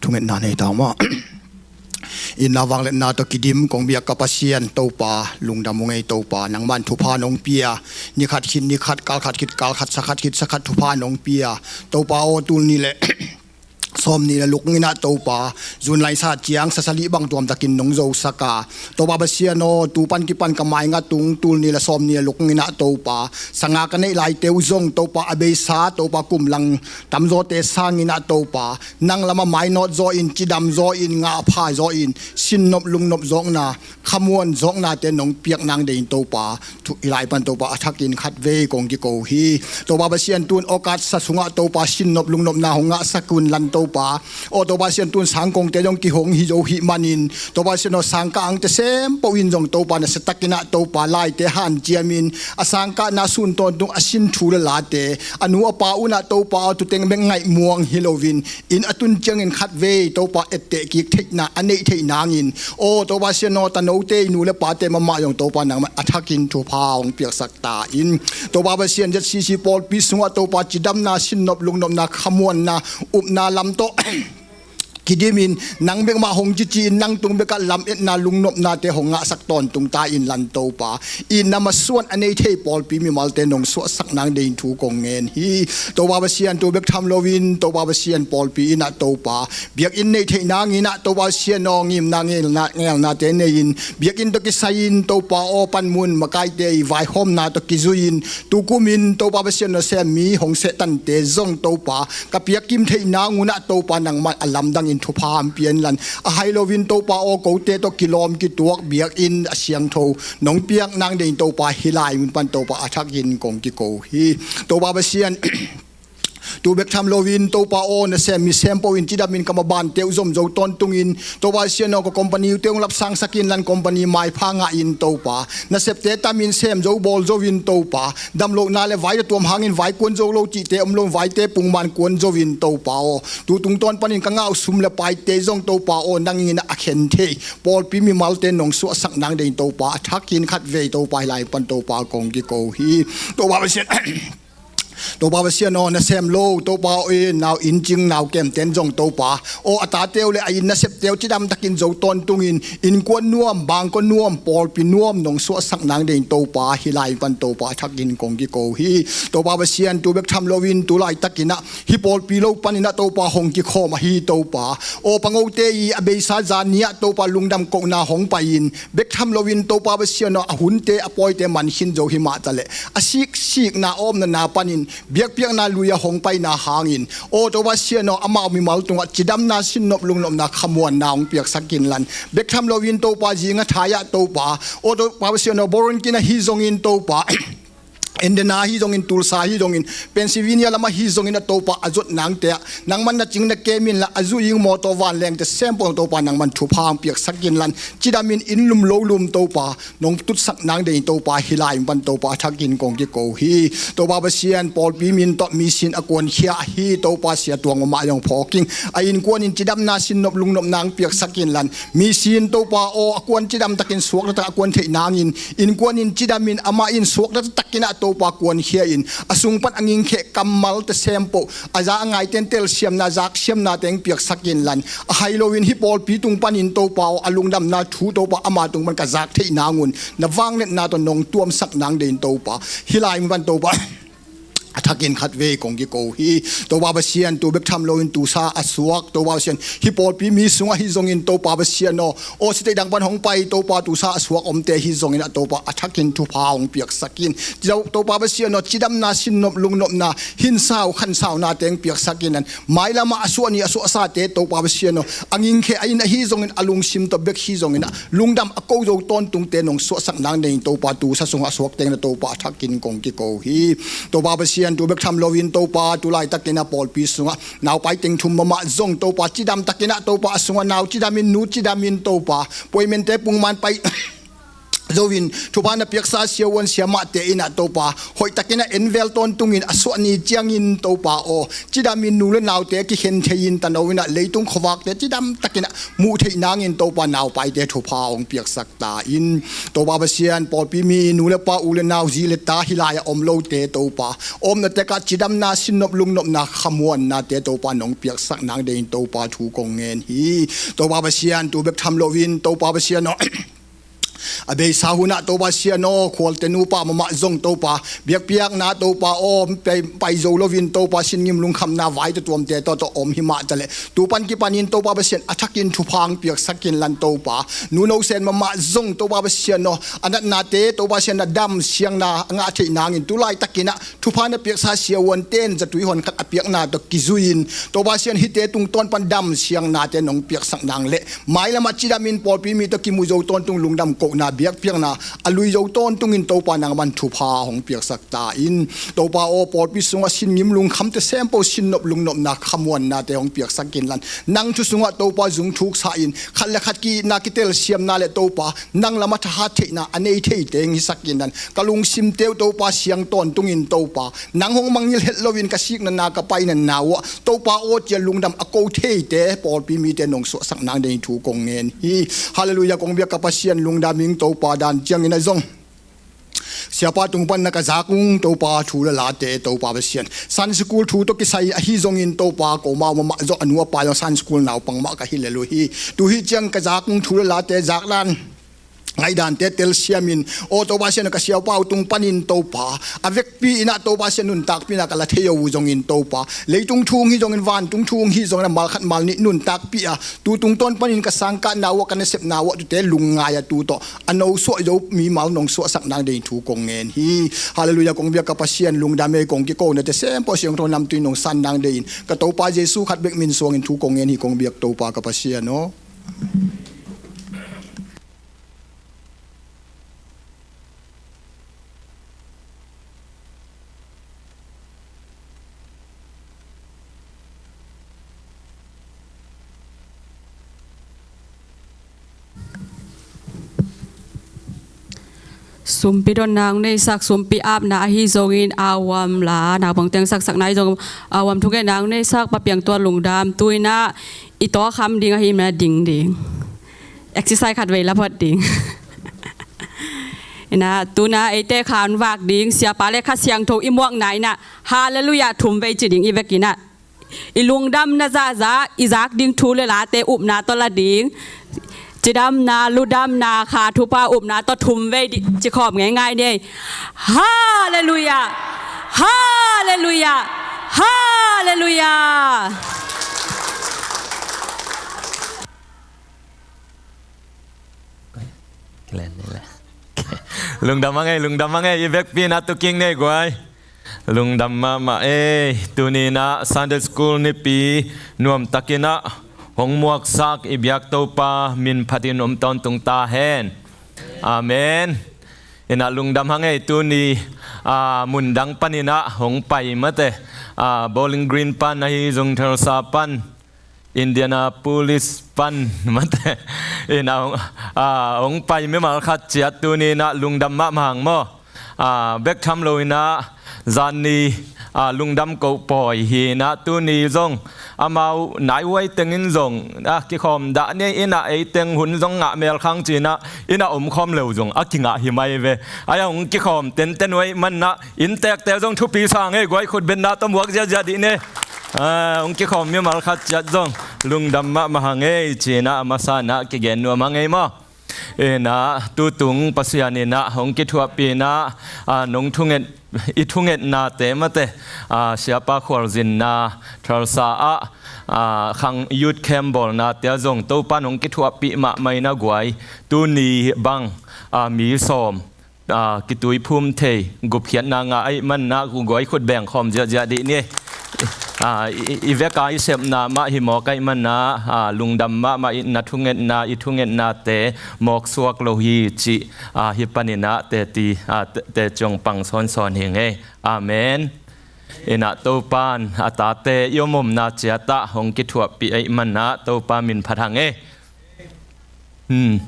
Thungetna nei ta maw. Itna vangliatna tawh kidim kong biak ka Pasian Topa, lungdam ung ei Topa, nangman thupha nong pia. Ni khat khit ni khat, kal khat khit kal khat, sa khat khit sa khat thupha nong pia. Topa aw, tul nih le sawm nih le luk nginah Topa, June lai sa ciang sa sali bang tuamtakin nong zosak a, Topa Pasian aw, tu pan kipan ka maingat tung, tul nih le sawm nih le luk nginah Topa, sanga ka neih laite uh zong Topa, a beisa Topa, kum lang tamzawte sanginah Topa, nang lamah mainawt zaw in, cidam zaw in, ngahpha zaw in, sinnop lungnop zawkna, khamuan zawknate nong piak nang deihin Topa, thu i lai pan Topa a thakin khatvei kong kiko hi. Topa Pasian, tun August sa sungah Topa, sinnop lungnopna hong ngahsak un lan Topa. Aw Topa Pasian, tun sangkongte zong kihong hi zo hih manin, Topa Pasian aw, sangkah angte sempoh in zong Topa, nasiatakinah Topa, laite hanciamin, a sangkahna sun tawntung a sin thu le late, a nu a pa unah Topa aw, tuteng bek ngaih muang hi loin, inn a tun ciangin khatvei Topa, etteh kik theihna a neih theih nangin, aw Topa Pasian aw, tanote i nu le pate mahmah zong Topa, nangmah a thakin thupha hong piaksak ta in. Topa Pasian, Z C C pawlpi sungah Topa, cidamna, sinnop lungnopna, khamuanna, upna lam tawh kidimin, nang bek mah hong cici in, nang tung bekah lametna, lungnopnate hong ngahsak tawntung ta in lan Topa. Itna masuan a nei thei pawlpi mimalte nong suahsak nang deihin thu kong ngen hi. Topa Pasian, tu bek tham loin Topa Pasian, pawlpi innah Topa, biakinn neih theih nanginah Topa Pasian aw, ngimna, ngelna, ngelnate nei-in, biakinn tawh kisai-in Topa aw, panmun makaite i vaihawmna tawh kizui-in, tukumin Topa Pasian aw, sem mi hong sehtante zong Topa, ka piakkim theih nangunah Topa, nangmah a lamdangin thupha hong pia in lan. A hai loin Topa aw, kote tawh kilawm kituak biakinn a siangtho nong piak nang deihin Topa, hih lai mun pan Topa a thakin kong kiko hi. Topa Pasian, tu bek tham loin Topa aw, nasem mi sempoh in cidamin ka mabante uh zom zo tawntungin, Topa Pasian aw, ka company uh te hong lapsangsak in lan, company maipha ngah in Topa, nasepte tamin sem zo bawl zo in Topa, damlohna le vai tawh tuam hangin vai kuan zo lo cihte om lo, vaite pungman kuan zo in Topa aw, tu tungtawn panin ka ngah uh sum le paite zong Topa aw, nang innah a khen thei pawlpi mimalte nong suahsak nang deihin Topa, a thakin khatvei Topa, hih lai pan Topa kong kiko hi. Topa Pasian, Topa Pasian aw, nasem lo Topa aw, i nau inncing nau kemten zong Topa aw, a tate uh le a inn nasepte uh cidamtakin zo tawntungin, innkuan nuam, bangkua nuam, pawlpi nuam nong suahsak nang deihin Topa, hih lai pan Topa a thakin kong kiko hi. Topa Pasian, tu bek tham loin tu laitakinah hih pawlpi lo paninah Topa, hong kikhawm ahi Topa aw, pangote i a beisa zan ni-ah Topa, lungdam kohna hong pai-in, bek tham loin Topa Pasian aw, a hunte a pawite man khin zo hi mah taleh, a siksikna a omna na panin biakpiakna lui-ah hong paina hangin, aw Topa Pasian aw, amau mimal tungah cidamna, sinnop lungnopna, khamuanna hong piaksak in lan. Bek tham loin Topa, zinga thai-ah Topa aw, Topa Pasian aw, Boronkin ahi zongin Topa, Indiana ahi zongin, Tulsa ahi zongin, Pennsylvania lam ahi zongin a Topa, a zot nangte ah nangman na cing na kem inla, a zuih ing mawtaw vanlengte sempoh Topa, nangman thupha hong piaksak in lan. Cidamin inn lum lo lum Topa nong tutsak nang deihin Topa, hih lai mun pan Topa a thakin kong kiko hi. Topa Pasian, pawlpi min tawh mi sin a kuankhia ahi Topa Sia Tuang Mama zong phawk ing. A innkuanin cidamna, sinnop lungnopna hong piaksak in lan. Mi sin Topa aw, a kuan cidamtakin suaktatak a kuan theih nangin, innkuanin cidamin amah in suaktakinah Topa kuankhia in, a sung pan a ngingkheh kammalte sempoh, a za a ngaite in telsiamna, zaksiamnate hong piaksak in lan. A hai loin hih pawlpi tung panin Topa aw, a lungdamna thu Topa, ama tung pan ka zak theih nangun, na vangliatna tawh nong tuamsak nang deihin Topa, hih lai mun pan Topa a thakin khatvei kong kiko hi. Topa Pasian, tu bek tham loin tusa a suak Topa Pasian, hih pawlpi mi sungah ahi zongin Topa Pasian aw, aw, city dang pan hong pai Topa, tusa a suak omte ahi zongin a Topa, a thakin thupha hong piaksak in. Topa Pasian aw, cidamna, sinnop lungnopna, hinsau khansaunate hong piaksak in lan. Mailamah a suah ni a suahsate Topa Pasian aw, a ngingkheh a inn ahi zongin, a lungsim tawh bek hi zongin ah, lungdam a ko zo tawntungte nong suahsak nang deihin Topa, tusa sungah a suak teng na Topa a thakin kong kiko hi. Topa Pasian, tu bek tham loin Topa, tu laitakin a pawlpi sungah naupai teng thum mahmah zong Topa, cidamtakin ah Topa, a sungah nau cidamin, nu cidamin Topa, puaimente pungman pai Zo in thupha na piaksa siavuan siamahte in ah Topa hoihtakin a envel tawntungin a suah ni ciangin Topa aw, cidamin nu le naute kikhen thei-in tano in ah leitung khuavakte cidamtakin ah muh theih nangin Topa naupaite thupha hong piaksak ta in. Topa Pasian, pawlpi mi nu le pa, u le nau, zi le ta, hih lai-ah om lote Topa, omna tekah cidamna, sinnop lungnopna, khamuannate Topa nong piaksak nang deihin Topa thu kong ngen hi. Topa Pasian, tu bek tham loin Topa Pasian aw, a beisa hunah Topa Pasian aw, khualte nupa mahmah zong Topa biakpiakna Topa aw, pai, pai zo loin Topa sin ngim lungkhamna vai tawh tuamte tawh tawh om hi mah taleh, tu pan kipanin Topa Pasian a thakin thupha hong piaksak inlan Topa, nu no sen mahmah zong Topa Pasian aw, a natnate Topa Pasian a dam siangna a ngah theih nangin tu laitakin ah thupha na piaksa siavuante'n zatui hon khat a piakna tawh kizui-in Topa Pasian hihte tungtawn pan dam siangnate nong piaksak nang leh mailamah cidamin pawlpi mi tawh kimu zo tawntung lungdam kohna biakpiakna a lui zo tawntungin Topa nangman thupha hong piaksak ta in. Topa aw, pawlpi sungah sin ngim lungkhamte sempo sinnop lungnopna khamuannate hong piaksak inlan, nang thu sungah Topa zung thuksa in khat le khat ki-itna kitelsiamna le Topa nang lamah thahat theihna a nei theite hong hisak inlan, ka lungsimte uh Topa siang tawntungin Topa nang hong mangngilh het loin ka sikna na ka paina na uh ah Topa aw, cia lungdam a ko theite pawlpi mite nong suahsak nang deihin thu kong ngen hi. Halleluiah, kong biak ka Pasian lungdam ing Topa, dan ciangin ah zong siapa tung pan na ka zak ung Topa thu le late Topa Pasian, Sunday school thu tawh kisai ahi zongin Topa, ko mau mahmah zawh a nu a pa zong Sunday school naupang mah ka hi lel uh hi. Tu hih ciang ka zak ung thu le late zaklan ngaihdante telsiamin aw Topa Pasian, ka siapa uh tung panin Topa a vekpi in ah Topa Pasian nuntakpihna ka la thei uh zongin Topa, leitung thu hong hi zongin vantung thu hong hi zongin a malkhat malnih nuntakpih a, tu tungtawn panin ka sangkahna uh ah, ka nasepna uh ah tute lungngai a tu tawh a nosuah zo mimal nong suahsak nang deihin thu kong ngen hi. Halleluiah, kong biak ka Pasian lungdam ei, kong kikonate sempo siangtho namtui nong san nang deihin ka Topa Jesu khat bek min suangin thu kong ngen hi, kong biak Topa ka Pasian aw. Sumpi donna hong neisak, sumpi apna ahi zongin auam la naupang teng saksakna ahi zong auam thungetna hong neisak Pa Piang Tuan lungdam, tu in ah i tawkham ding ahi manin ding ding. Exercise khat vei la phot ding. In ah tu in ah eite khan vak ding, siapa le Kha Siangtho i muakna in ah Halleluiah thum vei ci ding, i vek in ah i lungdamna zahzah i zak ding thu le late upna tawh la ding. Cidamna, ludamna, kha thupha upna tawh thum vei ding ci khawm ngeingai ni. Halleluiah. Halleluiah. Halleluiah. Lungdam a ngei, lungdam a ngei, i vekpi in ah tuking nei guai. Lungdam mahmah ei, tuni in ah Sunday School nipi nuamtakin ah hong muaksak i biak Topa min phatin om tawntung ta hen. Amen. In ah lungdam hang ei, tuni, ah, mundang panin ah hong pai mate, ah, Bowling Green pan ahi zong Tulsa pan Indianapolis pan mate in ah hong, ah, hong pai mimal khat ciat tuni in ah lungdam mahmah hang maw. Ah, bek tham lo in ah zan ni, ah, lungdam ko pawi hi in ah tuni zong amau naihuai tengin zong, ah, kikhawm dah ni in ah ei teng hun zong ngah mel khang ci in ah in ah om khawm lo zong a kingah hi mai ve. Ai ah hong kikhawm tenten uh ahih manin ah inntekte zong thupi sa ngei guai, khut betna tawh muak ziahziah dih ni. Ah, hong kikhawm mimal khat ciat zong lungdam mahmah hang ei ci in ah a masa in ah kigen nuam hang ei maw. In ah tutung Pasian in ah hong kithuahpih in ah, ah, nong thunget, i thungetnate mate, ah, siapa khualzinna Tulsa ah, ah, khang youth camp bawlnate ah zong Topa in hong kithuahpih mahmah in ah guai, tuni bang, ah, mi sawm, ah, kituiphum thei gupkhiatna ngah ahih manin ah guai, khut beng khawm ziahziah dih ni. Ah, i, i vek a i sepna mah hi mawk ahih manin ah, ah, lungdam mahmah, i na thungetna, i thungetnate mawk suak lo hi cih, ah, hih panin ah teci, ah, te, teci hong pang sawnsawn hi ing ei. Amen. In ah Topa in a tate i om omna ciat ah hong kithuahpih ahih manin ah Topa min phat hang ei. Hmm.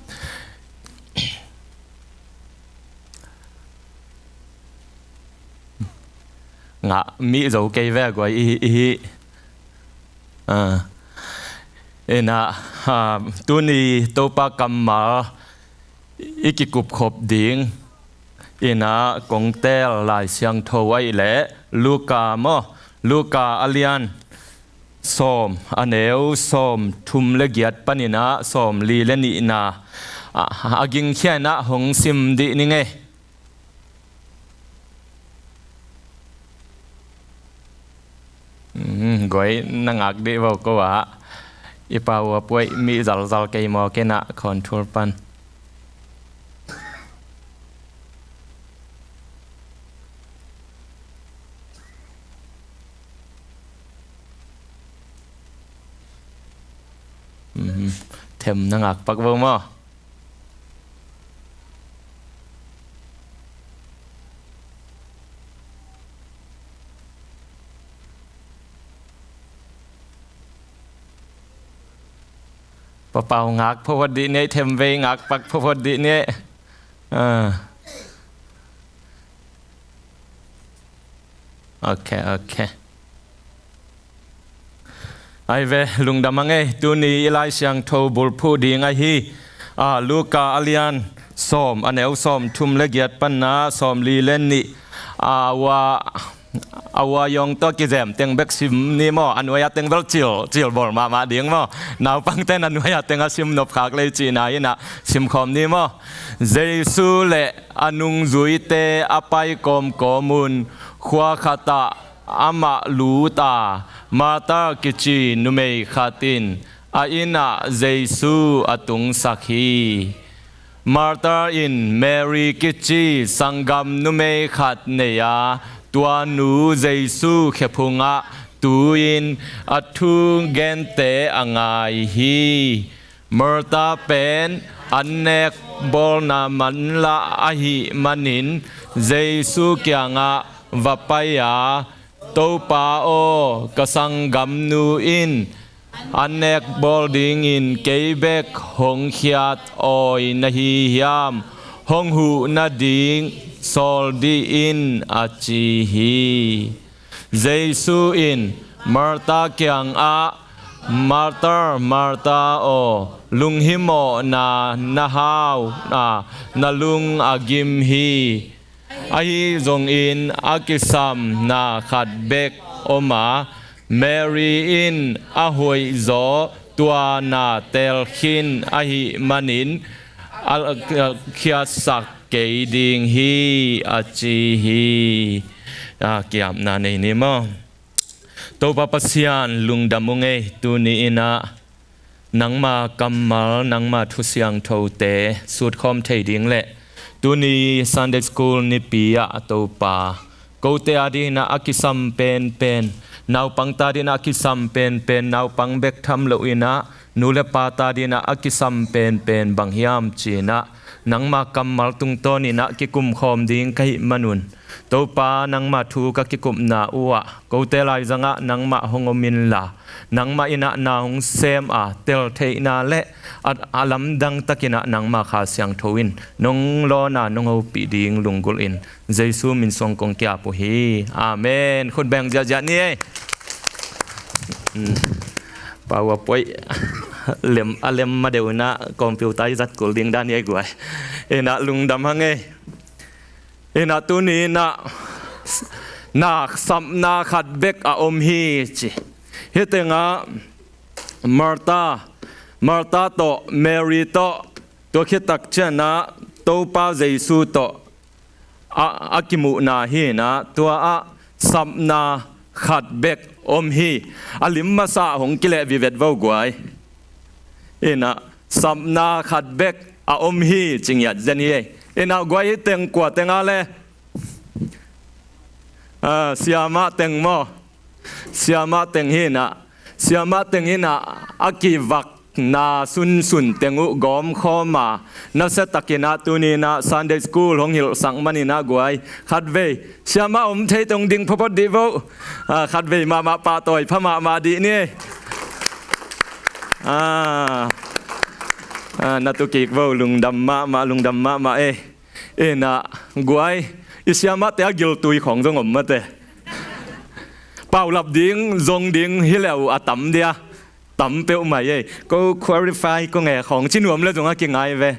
ngah mih zo kei ve guai i, i hi. Ah. Ina, ah, tuni Topa kammal i kikupkhop ding ina kong tel Lai Siangtho ahih leh Luka maw, Luka a lian sawm, a neu sawm thum le giat panin ah sawm li le nihna, a, a gingkhia in ah hong sim dih ning ei. Mm, guai na ngak dih vo ko ah. I pau a puai mi zalzal kei maw kei na khawnthul pan. Mhm. Them na ngak pak vo maw. Papau ngak phawt dih ni ei, them vei ngak pak phawt dih ni ei. Ah. Ok, ok. Ai ve, lungdam a ngei, tuni i Lai Siangtho bulphuh ding ahi, a, Luka a lian sawm, a neu sawm thum le giat panna sawm li le nih, a, ua, a ua yong tawh kizem teng bek sim ni maw, a nuai a teng bel cil, cil bawl mahmah ding maw, naupangten a nuai a teng a sim nop khak lei cihna in ah sim khawm ni maw. Jesu le a nungzuite a pai kawmkawm un khua khatah amah lut a, Martha kici numei khat in a inn ah Jesu a tungsak hi. Martha in Mary kici sanggam numei khat nei a, tua nu Jesu khephungah tu-in a thu gente a ngai hi. Martha pen an nek bawlna manlah ahih manin Jesu kiangah va pai a, Topa aw, ka sanggamnu in an nek bawl dingin kei bek hong khiat awi na hi hiam? Hong huh nading sawl dih in, a ci hi. Jesu in Martha kiangah, Martha, Martha aw, lunghimawhna na hau a, na lung a gim hi. Ahi zongin a kisamna khat bek om a, Mary in a hoihzaw tua na teel khin ahih manin a, a khiatsak kei ding hi, a ci hi. A kiamna nei ni maw? Topa Pasian lungdam ung ei, tuni in ah nangma kammal, nangma thu siangthote sutkhawm thei ding le tuni Sunday School nipi ah Topa, kote adingin ah a kisam penpen, naupangte adingin ah a kisam penpen, naupang bek tham loin ah nu le pate adingin ah a kisam penpen bang hiam ci-in ah nangma kammal tungtawnin ah kikumkhawm ding ka hih manun, Topa, nangma thu ka kikupna uh ah kote laizangah nangmah hong om inla, nangmah in ah na hong sem a, teltheihna le a, a lamdang takin ah nangma Kha Siangtho in nong lawn a, nong hopih ding lunggulh in Jesu min suang kong ki-ap uh hi. Amen. Khut beng ziahziah ni ei. Mm. Pau a puai lem, a lem ma deuh in ah computer i zat kul ding dan hi ei guai. In ah lungdam hang ei. In ah tuni in ah na sapna khat bek a om hi ci. Hih tengah Martha, Martha tawh Mary tawh tua khit tak ciangin ah Topa Jesu tawh a, a kimuhna hi in ah tua ah sapna khat bek om hi. A lim masa hong kileh vivet vo guai. In ah sapna khat bek a om hi ci ngiat zen hi ei. In ah guai, hih teng kua teng a le? Ah, siamah teng maw? Siamah teng hi in ah, siamah teng in ah a kivakna sunsun teng uh gawmkhawm a, nasiatakin ah tuni in ah Sunday School hong hilhsak manin ah guai, khatvei siamah om thei teng ding phawtphawt dih vo. Ah, khatvei mahmah pahtawi pha mahmah dih ni. Ah, ah, na tu kik vo, lungdam mahmah, lungdam mahmah ei. In ah guai, i siamahte a giltui khawng zong om mate. paulap ding, zong ding hi leu a tam dia, tam peuhmah ei. Ko qualify ko nge khawng ci nuam le zong a kingai ve.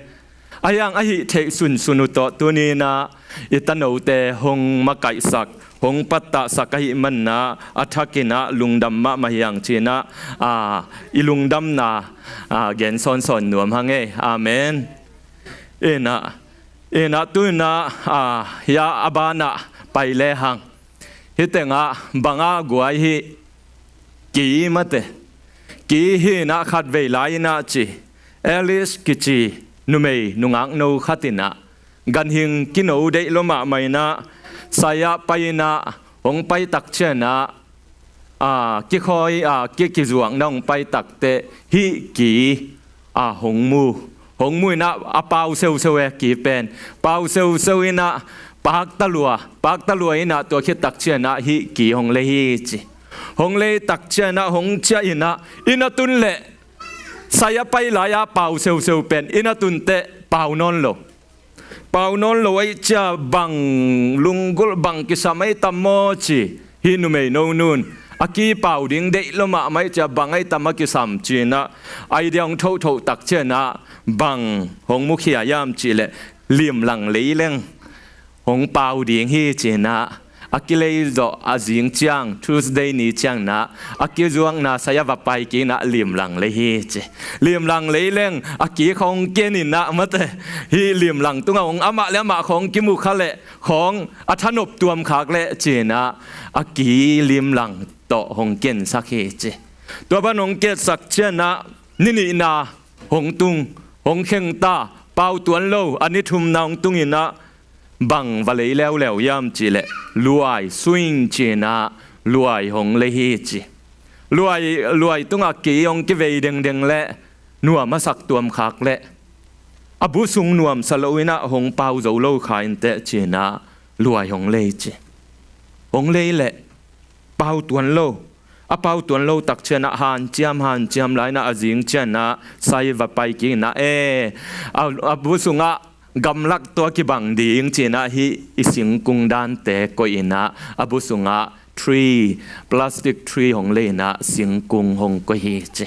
A hiang a hih theih sunsun uh tawh tuninah i tanote hong makaihsak, hong pattahsak ahih manah a thakinah lungdam mahmah hiang cinah, a, i lungdamna, a, gen sawnsawn nuam hang ei. Amen. Inah, inah tuinah, a, hia a banah pai le hang. Hih tengah banga guai hih ki mate. Ki hinah khatvei lai inah ci, Alice kici numei nungakno khatinah ganhing kino deih lo mahmah inah sai-ah pai inah hong paitak cianah, a, kikhawi, a, ki, kizuakna hong paitak teh hih ki, a, hong mu. Hong mu inah a pau seuseu e ki pen. Pau seuseu inah pakta lua, pakta lua inah tua khittak cianah hih ki hong lei hi ci. Hong leitak cianah hong ciah inah inn a tun leh sai-ah pai lai-a pau seuseu pen inn a tun teh pau nawn lo. Pau nawn lo aih cia bang lunggulh bang kisam aih tam maw ci. Hih numei nonun a ki pau ding deih lo mahmah aih cia bang aih tam a kisam cinah idea hong thohthoh tak cianah bang hong mukhia hiam cihleh limlang leileng hong pau ding hi cinah a kilei zawh a zing ciang, Tuesday ni ciangnah a kizuakna sai-ah va pai kinah limlang lei hi ci. Limlang leileng a ki khawng ken inah mate, hih limlang tungah hong amah le amah khawng kimu kha leh khawng a thanop tuam khak leh cinah a ki limlang tawh hong kensak hi ci. Tua ban hong kensak cianah ni nihna hong tung, hong khengta, pau tuan lo a ni thumna hong tung inah bang va lei leuleu hiam cihleh luai, swing cinah luai hong lei hi ci. Luai, luai tungah ki hong kivei dengdeng leh nuam a sak tuam khak leh a bu sung nuamsa lo inah hong pau zo lo kha inteh cinah luai hong lei ci. Hong lei leh pau tuan lo. A pau tuan lo tak cianah hanciam, hanciam lai inah a zing cianah sai va pai kinah e, a, a bu sungah gamlak tua kibang ding cinah hih i singkung dante koih inah a bu sungah tree, plastic tree hong lei inah singkung hong koih hi ci.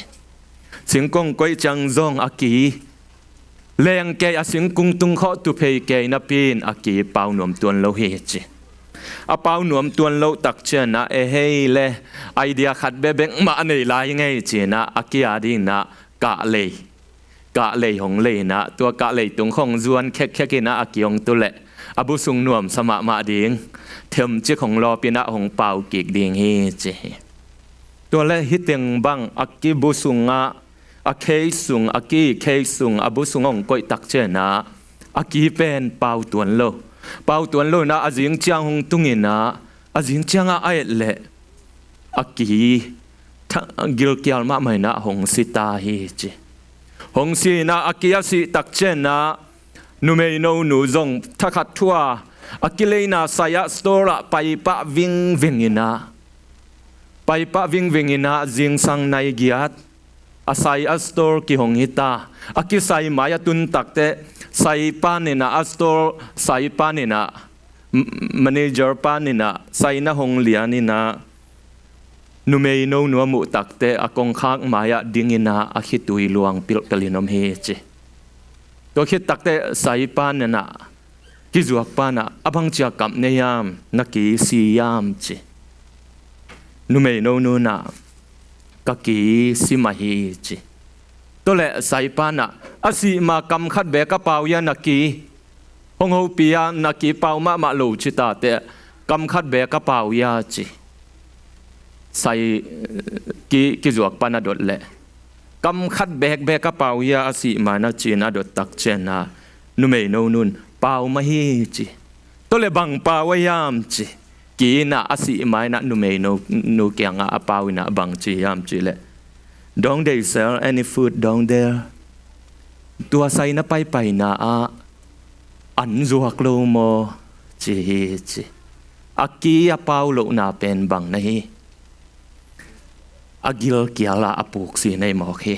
Singkung koih ciang zong a ki leng kei, a singkung tung khawh tu phei kei napi-in a ki pau nuam tuan lo hi ci. A pau nuam tuan lo tak cianah e hei le idea khat bekbek mah a nei lai ngei cinah a ki a dinginah kahlei, kahlei hong lei inah tua kahlei tung khawng zuan khekkhek inah a ki hong tu leh a bu sung nuamsa mahmah ding, themcik hong lawp inah hong pau kik ding hi ci hi. Tua leh hih teng bang a ki bu sungah a khei sung, a ki khei sung, a bu sung hong koih tak cianah a ki pen pau tuan lo. Pau tuan lo inah a zing ciang hong tung inah a zing ciangah a et leh a ki tha-, gilkial mahmah inah hong si ta hi ci. Hong si inah a ki a sih tak cianah numei nonu zong thakhat thua a kileina sai-ah store ah paipah vingveng inah, paipah vingveng inah zingsang nai giat a sai a store kihong hita. A kisai mai a tun takteh saipan inah a store saipan inah, m-, manager pan inah saina hong lian inah numei nonu a muh takteh a kongkhak mai-ah ding inah a khitui luang pilhpelh in om hi ci. Tua khit takteh saipan inah kizuak panah a bangcia kap na hiam, na ki si hiam ci. Numei nonu inah ka ki si mah hi ci. Tua leh saipan inah a sih ma kam khat bek a pau hia na ki, hong hopih a na ki pau mahmah lo ci tateh kam khat bek a pau hia ci. Sai ki, kizuak pan a dot leh kam khat bekbek a pau hia a sih ma na ci-in a dot tak cianah numei nonu in pau mah hi ci. Tua leh bang pau a hiam ci. Ki inah a sih ma inah numei nonu kiangah a pau inah bang ci hiam cihleh, "Don't they sell any food down there?" Tua saina paipaina ah an zuak lo maw ci hi ci. A ki a pau lohna pen bang na hi. A gilkial ah a puk si nei mawk hi.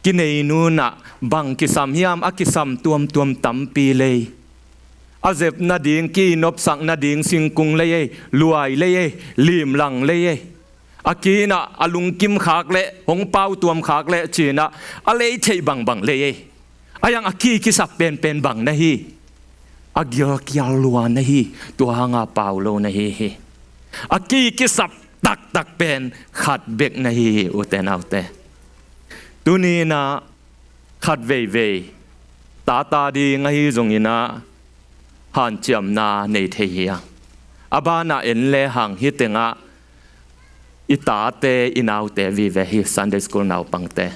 Kinei nunah bang kisam hiam, a kisam tuamtuam tampi lei. a zep nading, ki nopsak nading singkung lei ei, luai lei ei, limlang lei ei. A kinah a lungkim khak leh, hong pautuam khak leh cinah a lei theih bangbang lei ei. A yang a ki kisap penpen bang na hi? A gilkial lua na hi. Tua hanga pau lo na hi hi. A ki kisap taktak pen khat bek na hi hi, ute naute. Tuninah khat veivei tata ding ahi zonginah hanciamna nei thei hi a. A banah en lehang hih tengah i tate i naute vive hi, Sunday school naupangte.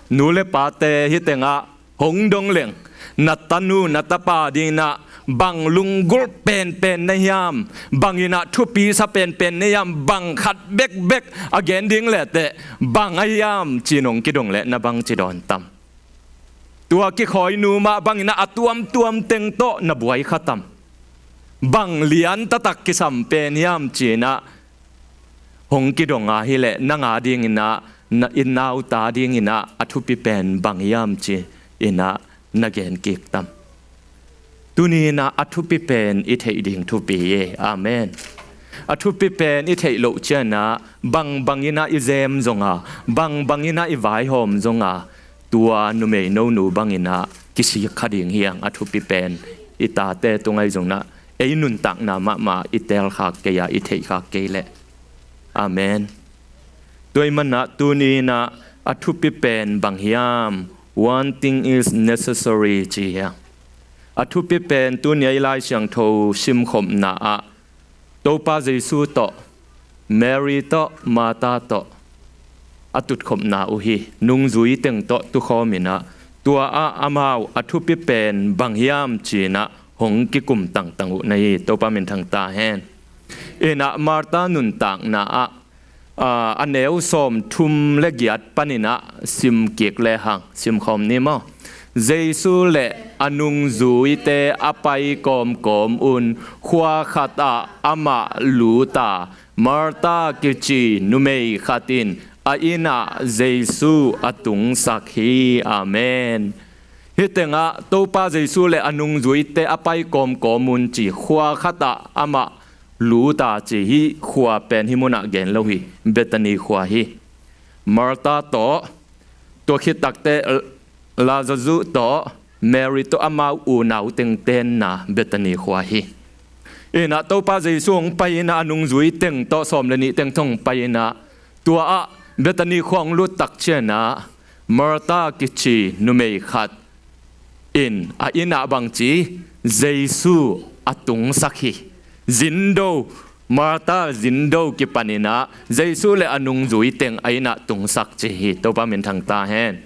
Nu le pate hih tengah hong dong leng, na tanu na tapa dinginah bang lunggulh penpen na hiam, banginah thupi sa penpen na hiam, bang khat bekbek a gen ding lehteh bang a hiam ci-in hong kidong leh na bangci dawn tam? Tua kikhawinu mah banginah a tuamtuam teng tawh na buai kha tam? Bang lian taktak kisam pen hiam cinah hong kidong a hileh nang a dinginah, na i nauta dinginah a thupi pen bang hiam ci-inah na gen kik tam? Tuninah a thupi pen i theih ding thupi hi. Amen. A thupi pen i theih loh cianah bangbanginah i zem zonga, bangbanginah i vaihawm zonga, tua numei nonu banginah kisik kha ding hi hang, a thupi pen i tate tung ahi zonginah ei nuntakna mahmah i teelkhak kei a, i theihkhak kei leh. Amen. Tua ahih manah tuninah a thupi pen bang hiam? One thing is necessary ci hi a. A thupi pen tuni a i Lai Siangtho simkhopna ah Topa Jesu tawh, Mary tawh, Martha tawh a tutkhopna uh hi. Nungzui teng tawh tukhawminah tua ah amau a thupi pen bang hiam cinah hong kikum tangtang uh na hi. Topa minthang ta hen. Inah Martha nuntakna ah, aa, a neu sawmthum le giat paninah simkik lehang, simkhawm ni maw? Jesu le a nungzuite a pai kawmkawm un khua khatah amah luta, Martha kici numei khat in a innah Jesu a tungsak hi. Amen. Hih tengah Topa Jesu le a nungzuite a pai kawmkawm un ci, khua khatah amah luta ci, hih khua pen hih munah gen lo hi, Bethany khua hi. Martha tawh, tua khit takte Lazarus tawh, Mary tawh amau unau teng tenna Bethany khua hi. Inah Topa Jesu hong pai inah a nungzui teng tawh, sawm le nih teng tawh hong pai inah, tua ah Bethany khua hong lut tak cianah Martha kici numei khat in a innah bangci, Jesu a tungsak hi. Zindo, Martha zindo kipaninah Jesu le a nungzui teng a innah tungsak ci hi. Topa minthang ta hen.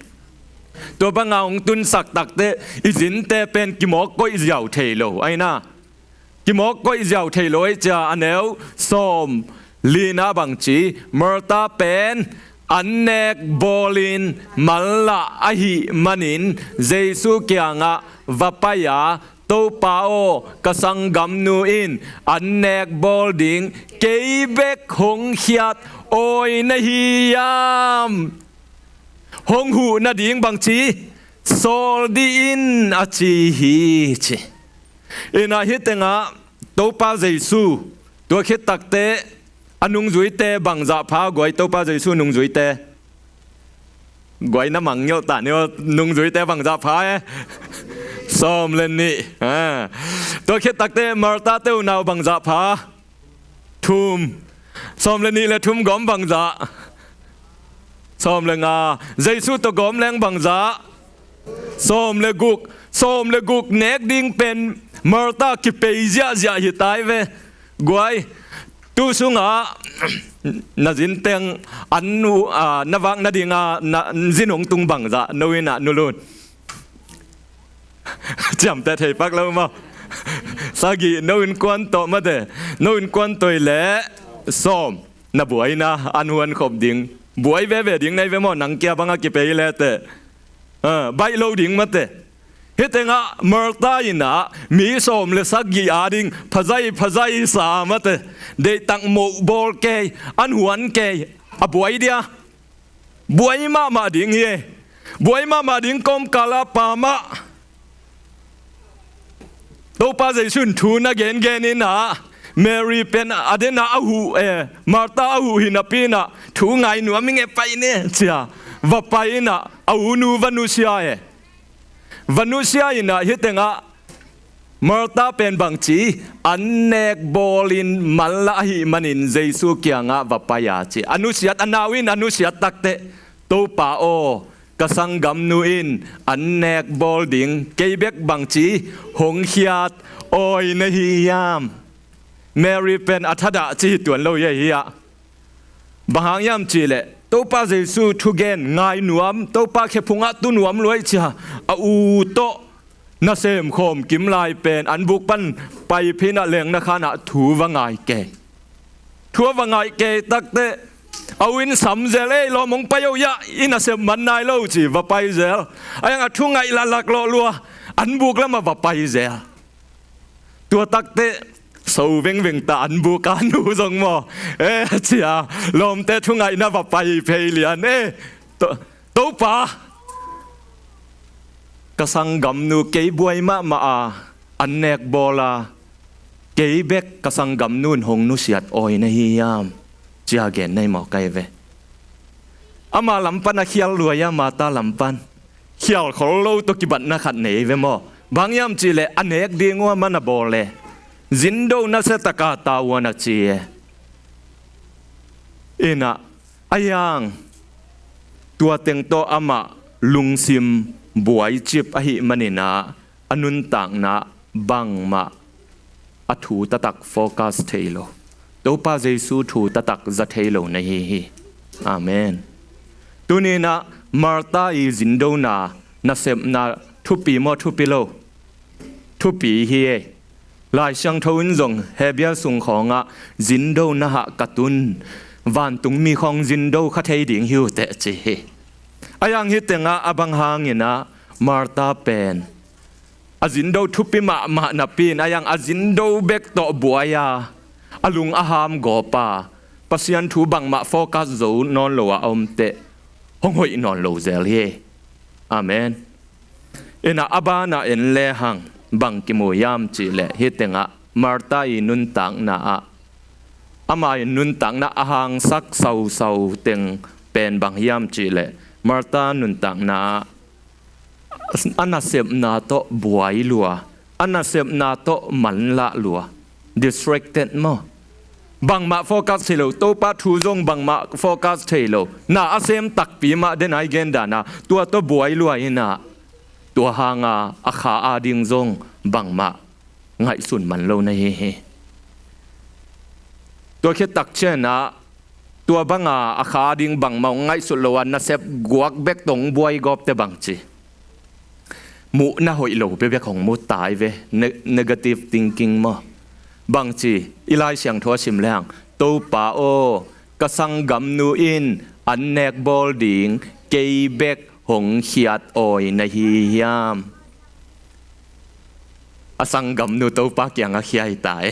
Tua banga hong tunsak takte i zinte pen kimawk koih ziau thei lo ahi na. Kimawk koih ziau thei lo ahi cia, a neu sawm lina bangci, Martha pen an nek bawlin manlah ahih manin Jesu kiangah va pai-a, Topa aw, ka sanggamnu in an nek bawl ding kei bek hong khiat awi na hi hiam? Hong huh nading bangci sawl dih in, a ci hi ci. Inah hih tengah Topa Jesu tua khit takte a nungzuite bangzah pha guai? Topa Jesu nungzuite guai na mangngilh ta ni aw, nungzuite bangzah pha e? Sawm le nih. Ah. Tua khit takte Martha te unau bangzah pha? Thum. Sawm le nih le thum gawm bangzah? Sawm le nga. Jesu tawh gawm leng bangzah? Sawm le guk. Sawm le guk nek ding pen Martha kipei ziahziah hi tai ve. Guai, tu sungah na zinteng an nu, ah, na vak nadinga na zin hong tung bangzah no innah nulun? Ciamteh thei pak lo maw? Sagih, no innkuan tawh mate. No innkuan tawh i leh sawm. Na buaina an huan khop ding, buai veve ding na hi ve maw, nang kia banga kipei lehteh. Ah, baih lo ding mate. Hih tengah Martha innah mi sawm le sagih ading phazai phazai sa mate. Deihtak moh bawl kei, an huan kei, a buai dia. Buai mahmah ding hi e. Buai mahmah ding kawmkala pa mah. Topa Jesu in thu na gengen in ah, Mary pen a den ah a huh, eh, Martha a huh hi napi in ah, thu ngai nuam ing e, pai ni ci a, va pai in ah, a unu va nusia e. Va nusia in ah, hih teng ah Martha pen bangci, an nek bawl in manlah ahih manin Jesu kiangah va pai a ci. A nusiat, a nau in a nusiat takteh, Topa aw, ka sanggamnu in an nek bawl ding, kei bek bangci, hong khiat awi na hi hiam? Mary pen a thadah ci hi tuan lo hi a hi ah. Bang hang hiam cihleh, Topa Jesu thugen ngai nuam, Topa khephung ah tu nuam luai ci a, a u tawh nasem khawm kim lai pen, an buk pan pai phin ah lengna khan ah thu va ngai kei. Thu a va ngai kei takteh, a u in sam zel e, lawm hong pai o, hiah i nasep man nai lo ci, va pai zel. A hiang a thu ngaih lahlak lawh lua, an buk lam ah va pai zel. Tua takteh, so vengveng ta an buk a nu zong maw. Eh, ci a, lawmte thu ngaihna va pai phei lian. Eh, To-, Topa, ka sanggamnu kei buai mahmah a, an nek bawl a, kei bek ka sanggamnu in hong nusiat awi na hi hiam? Ci a gen na hi maw kai ve. Ama lam pan a khial luai a, Martha lam pan. Khial khol lo tawh kibatna khat nei ve maw. Bang hiam cihleh a nek ding uh a man a bawl e. Zindo nasia tak a ta uh a na ci e. In ah, a hiang, tua teng tawh amah lungsim buai cip ahih manin ah, a nuntakna bangmah a thu taktak focus thei lo. Topa Jesu thu taktak za thei lo na hi hi. Amen. Tuni in ah Martha i zindona, nasepna thupi maw, thupi lo? Thupi hi e. Lai Siangtho in zong Hebru sung khawng ah, zindona hah ka tun, vantungmi khawng zindo kha thei ding hi uh teh ci hi. A hiang hih teng ah a bang hangin ah Martha pen a zindo thupi mahmah napi in, a hiang a zindo bek tawh buai a, a lung a ham gawp a, Pasian thu bangmah focus zo nawn lo a a om teh, hong hoih nawn lo zel hi. Amen. In ah a ban ah en lehang bang kimu hiam cihleh, hih teng ah Martha i nuntakna ah, ama i nuntakna a hangsak sausau teng pen bang hiam cihleh, Martha nuntakna ah a nasepna tawh buai lua, a nasepna tawh manlah lua, distracted maw. Bangmah focus thei lo, Topa thu zong bangmah focus thei lo, na a sem takpi mah, den a i gen dan a, tua tawh buai lua in ah, tua hang a a kha a ding zong bangmah ngaihsun man lo na hi hi. Tua khit tak ciang ah, tua bang a a kha ding bangmah hong ngaihsut lo a, nasep guak bek tawh hong buai gawp teh bangci, muhna hoih lo bekbek hong mu tai ve, ne-, negative thinking maw. Bangci, i Lai Siangtho a sim lehang, Topa aw, ka sanggamnu in an nek bawl ding, kei bek hong khiat awi na hi hiam? A sanggamnu Topa kiangah khia hi tai.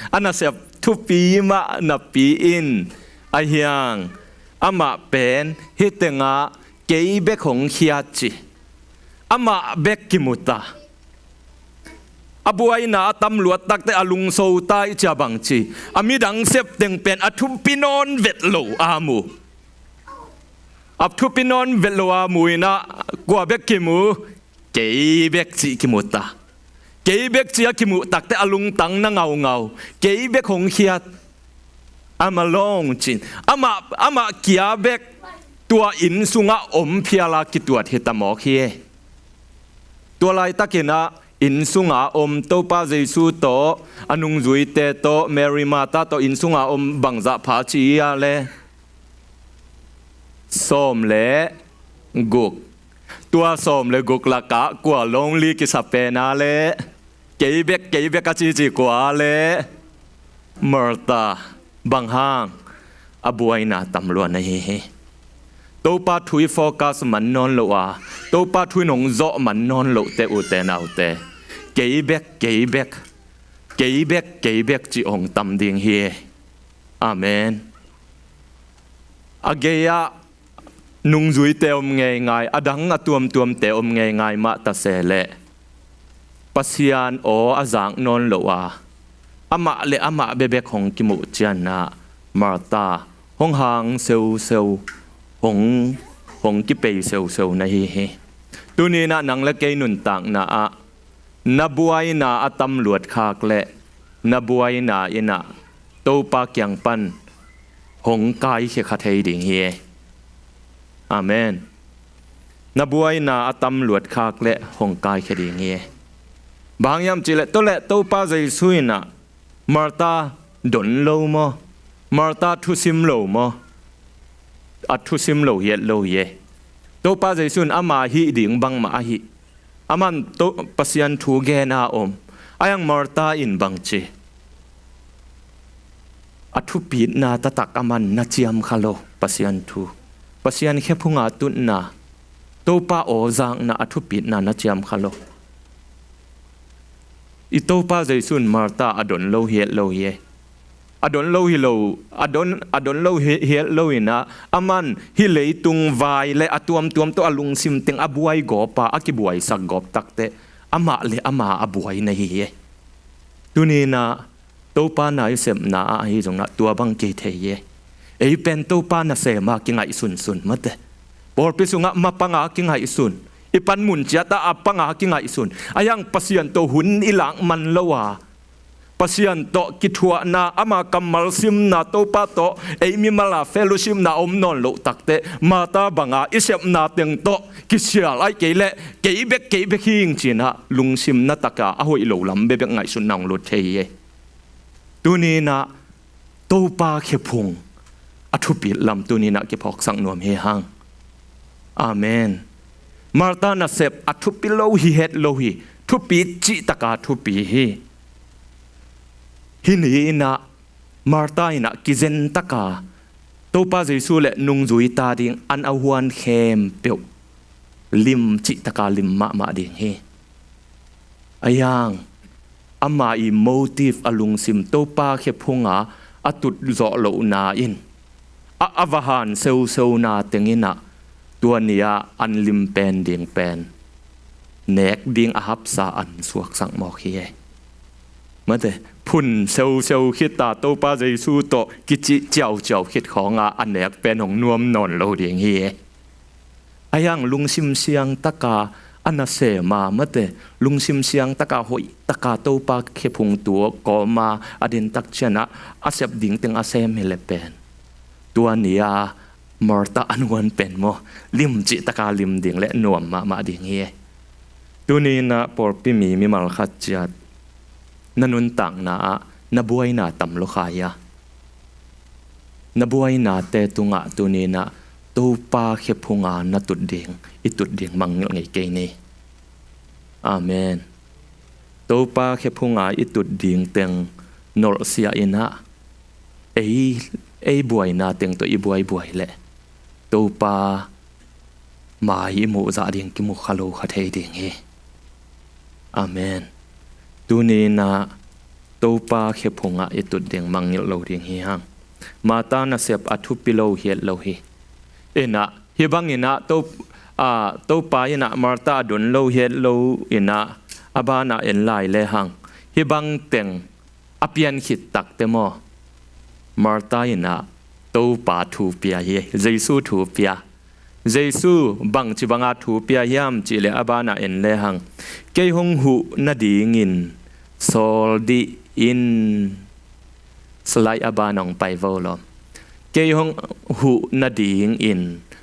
A nasep thupi mah napi in, a hiang, amah pen hih teng ah kei bek hong khiat ci. Amah bek kimu ta. A buaina a tam luat takteh a lungso ta i ci a bangci, a midang sep teng pen a thupi nawn vet lo a mu. A thupi nawn vet lo a mu in ah, kua bek kimu? Kei bek cih kimu ta. Kei bek cih a kimuh takteh a lungtang na ngaungau. Kei bek hong khiat. I'm alone cin. Amah, amah kia bek tua inn sungah om phial a kituat hi ta mawk hi. Tua laitakin ah inn sunga om Topa Jesu tawh, a nungzuite tawh, Mary Martha tawh inn sunga om bangzah pha ci a le? Sawm le guk. Tua sawm le guk lakah kua lonely kisa pen a le? Kei bek, kei bek a cici kua a le? Martha. Bang hang? A buaina tam lua na hi hi. Topa thu i focus man nawn lo a, Topa thu in hong zawh man nawn loh teh, ute naute, kei bek, kei bek, kei bek, kei bek cih hong tam ding hi. Amen. A gei-ah nungzuite om ngeingai, a dang a tuamtuamte om ngeingai mah ta se leh, Pasian aw a zak nawn lo a, amah le amah bekbek hong kimuh cianah Martha hong hang seuseu, hong, hong kipei seuseu na hi hi. Tuninah nang le kei nuntakna ah na buaina a tam luat khak leh na buaina innah Topa kiang pan hong kaikhia kha thei ding hi e. Amen. Na buaina a tam luat khak leh hong kaikhia ding hi e. Bang hang hiam cihleh, toleh Topa Jesu innah Martha don lo maw? Martha thusim lo maw? A thusim lo hiat lo hi e. Topa Jesu in ama hih ding bangmah a hih. Aman to Pasian thu gen a om. A hiang Martha in bangci, a thupitna taktak aman na ciam kha lo. Pasian thu, Pasian khephunga tutna, Topa aw zakna a thupitna na ciam kha lo. I Topa Jesu in Martha a don lo hiat lo hi e. A don lo hi lo, a don, a don lo hi, hiat lo innah aman hih leitung vai le a tuamtuam tawh a lungsim teng a buai gawpa a kibuaisak gawp takteh amah le amah a buai na hi hi e. Tuninah Topa na i sepna ah ahi zongah tua bang kei thei hi e. Ei pen Topa nasema kingaihsunsun mate. Pawlpi sungah mapanga kingaihsun. I panmun ciatah a panga kingaihsun. A hiang Pasian tawh hun i lak man lo a, Pasian tawh kithuahna, ama kammal simna, Topa tawh ei mimala fellowshipna om nawn loh takteh Martha banga i sepna teng tawh kisial aih kei leh kei bek, kei bek hing cinah lungsim na taka a hoih lo lam bekbek ngaihsutna hong lut thei hi e. Tuninah Topa khephung a thupit lam tuninah kiphawksak nuam hi hang. Amen. Martha nasep a thupi lo hi het lo hi. Thupi cihtaka thupi hi. Hih ni innah Martha innah kizentaka Topa Jesu le nungzuite ading an a huan khempeuh lim cihtaka lim mahmah ding hi. A hiang ama i motive, a lungsim Topa khephunga a tut zawh lohna in a, a va han seuseuna tenginah tua ni-ah an lim pen ding pen nek ding a hapsa an suaksak mawk hi e. Mate, phun seuseu khita Topa Jesu tawh kicih ciauciau khit khawnga a nek pen hong nuam nawn lo ding hi e. A hiang lungsim siangtaka a nasema mate, lungsim siangtaka hoihtaka Topa khephung tua kawma a dintak cianah a sep ding teng a sem hi le pen tua ni-a Martha a nuan pen maw, lim cihtaka lim ding le nuam mahmah ding hi e. Tuninah pawlpi mi mimal khat ciat na nuntakna ah na buaina tam lo kha hia? Na buainate tungah tuninah Topa khephunga na tut ding, i tut ding mangngilh ngei kei ni. Amen. Topa khephunga i tut ding teng nolhsiah innah ei, ei buaina teng tawh i buaibuai leh Topa mai i muhzah ding kimu kha lo kha thei ding hi. Amen. Tuninah Topa khephungah i tut ding mangngilh lo ding hi hang. Martha nasep a thupi lo hiat lo hi. Innah hih banginah To, a, Topa innah Martha a don lo hiat lo innah a banah en lai le hang hih bang teng a pian khit takte maw, Martha innah Topa thu pia hi, Jesu thu pia. Jesu bangci banga thu pia hiam cihleh a banah en le hang, kei hong huh nadingin sawl dih in. Slide a banah hong pai vo law. Kei hong huh nadingin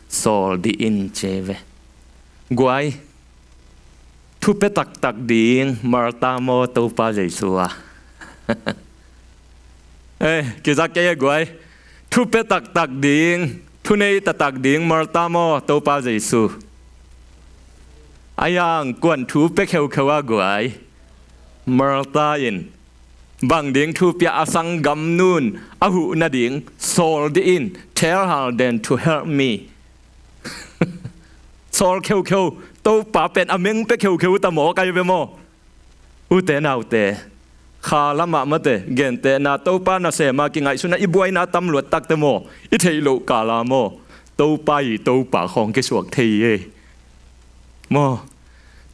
sawl dih in ci ve. Guai, thupia taktak ding Martha maw Topa Jesu a? Eh, kizak kei a guai. Thupia taktak ding, thunei taktak ding Martha maw Topa Jesu? A hiang kuan thupia kheukheu a guai? Martha in. Bang ding thupia? A sanggamnu'n a huh nading sawl dih in, tell her then to help me. Sawl kheukheu, Topa pen a meng pia kheukheu ta maw, kai ve maw? Ute naute, kha lamah mate, gentehna Topa nasema kingaihsuna i buaina tam luat takte maw, i theih loh kala maw, Topa i Topa khawng kisuak thei e. Maw?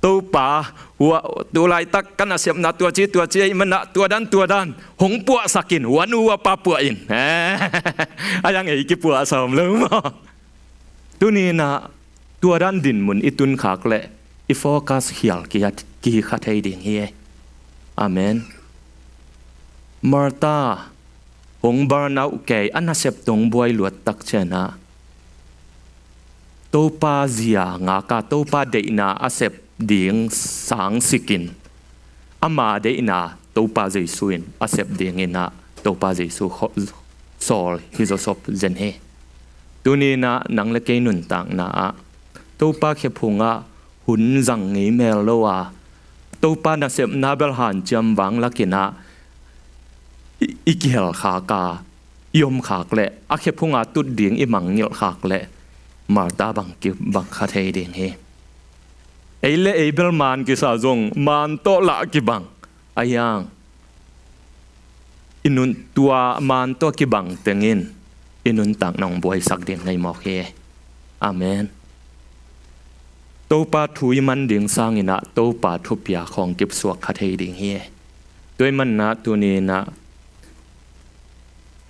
Topa, hua, tu laitak ka nasepna tua ci tua ci ahih manin ah tua dan tua dan hong puahsak in, hua nu hua pa puah in. A yang ei kipuah sawm lo maw? Tuni-in ah tua dan dinmun i tun khak leh i focus khial kihi kha thei ding hi. Amen. Martha hong burnout kei, a nasep tawh hong buai luat tak ciangin ah Topa zia ngak a, Topa deihna a sep ding sang sikin, ama deihna Topa Jesu in a sep dingin ah Topa Jesu kho-, sawl hi zawsop zen hi. Tuni-in ah nang le kei nuntakna ah Topa khephung ah hun zang ngei mel lo a, Topa nasepna bel hanciam vang lakin ah i, i kihel khak a, i om khak leh, a khephung a tut ding i mangngilh khak leh, Martha bang ki, bang kha thei ding hi. Ei le ei bel man kisa zong, man tawh lah kibang. A yang i nun, tua man tawh kibang tengin i nuntakna hong buaisak ding nei mawk hi. Amen. Topa thu i man ding sangin ah Topa thupiak hong kipsuak kha thei ding hi. Tua ahih manin ah tuni-in ah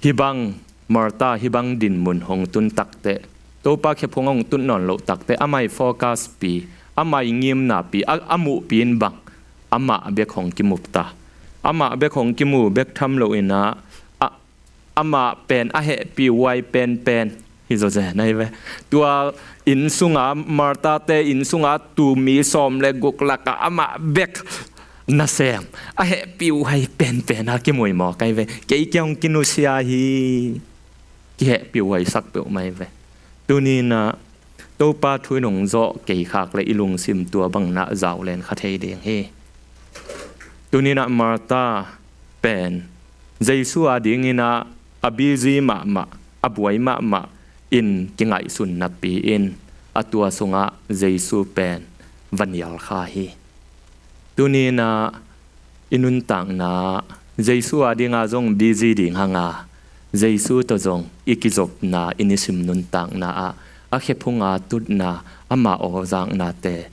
hih bang Martha hih bang dinmun hong tun takteh, Topa khephung hong tun nawn loh takteh, amah i focus pi, amah i ngimna pi, a, a muhpi in bang, amah bek hong kimu ta. Amah bek hong kimu bek tham loin ah, a, amah pen a hehpih huai penpen hi zawzen ahi ve. Tua inn sunga, Martha-te inn sunga tu mi sawm le guk lakah amah bek nasem, a hehpih huai penpen a kimu hi mawk ahi ve. Kei kiang hong kinusia hi, kihehpih huaisak peuhmah hi ve. Tuni-in ah Topa thu in hong zawh kei khak leh i lungsim tua bangin ah zau len kha thei ding hi. Tuni-in ah Martha pen Jesu adingin ah a busy mahmah, a buai mahmah in kingaihsun napi-in a tua sungah Jesu pen va nial kha hi. Tuni-in ah i nuntakna, Jesu adinga zong busy ding hang a, Jesu tawh zong i kizopna, i nisim nuntakna ah a khephung a tutna, amah aw zaknate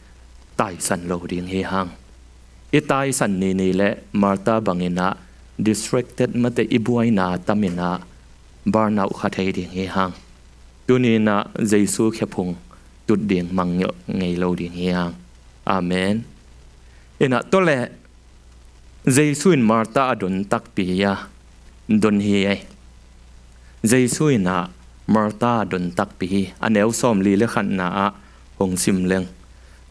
taisan lo ding hi hang. I taisan nini leh Martha bangin ah distracted mate, i buaina tamin ah burnout kha thei ding hi hang. Tuni-in ah Jesu khephung tut ding mangngilh ngei lo ding hi hang. Amen. In ah tua leh Jesu in Martha a don takpi hi a, don hi ei. Jesu in ah Martha a don takpi hi. A neu sawmli le khatna ah hong sim leng,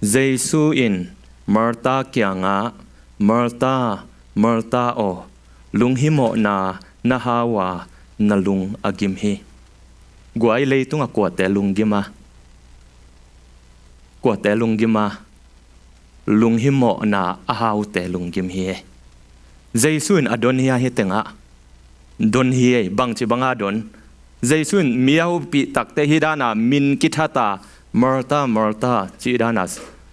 Jesu in Martha kiangah, "Martha, Martha aw, lunghimawhna na hau a, na lung a gim hi." Guai, leitungah kuate lunggim a, kuate lunggim a, lunghimawhna a haute lunggim hi. Jesu in a don hi a, hih tengah don hi ei. Bangci banga don? Jesu in mi a hopih takteh hih dana min kithat a, "Martha, Martha," cih dana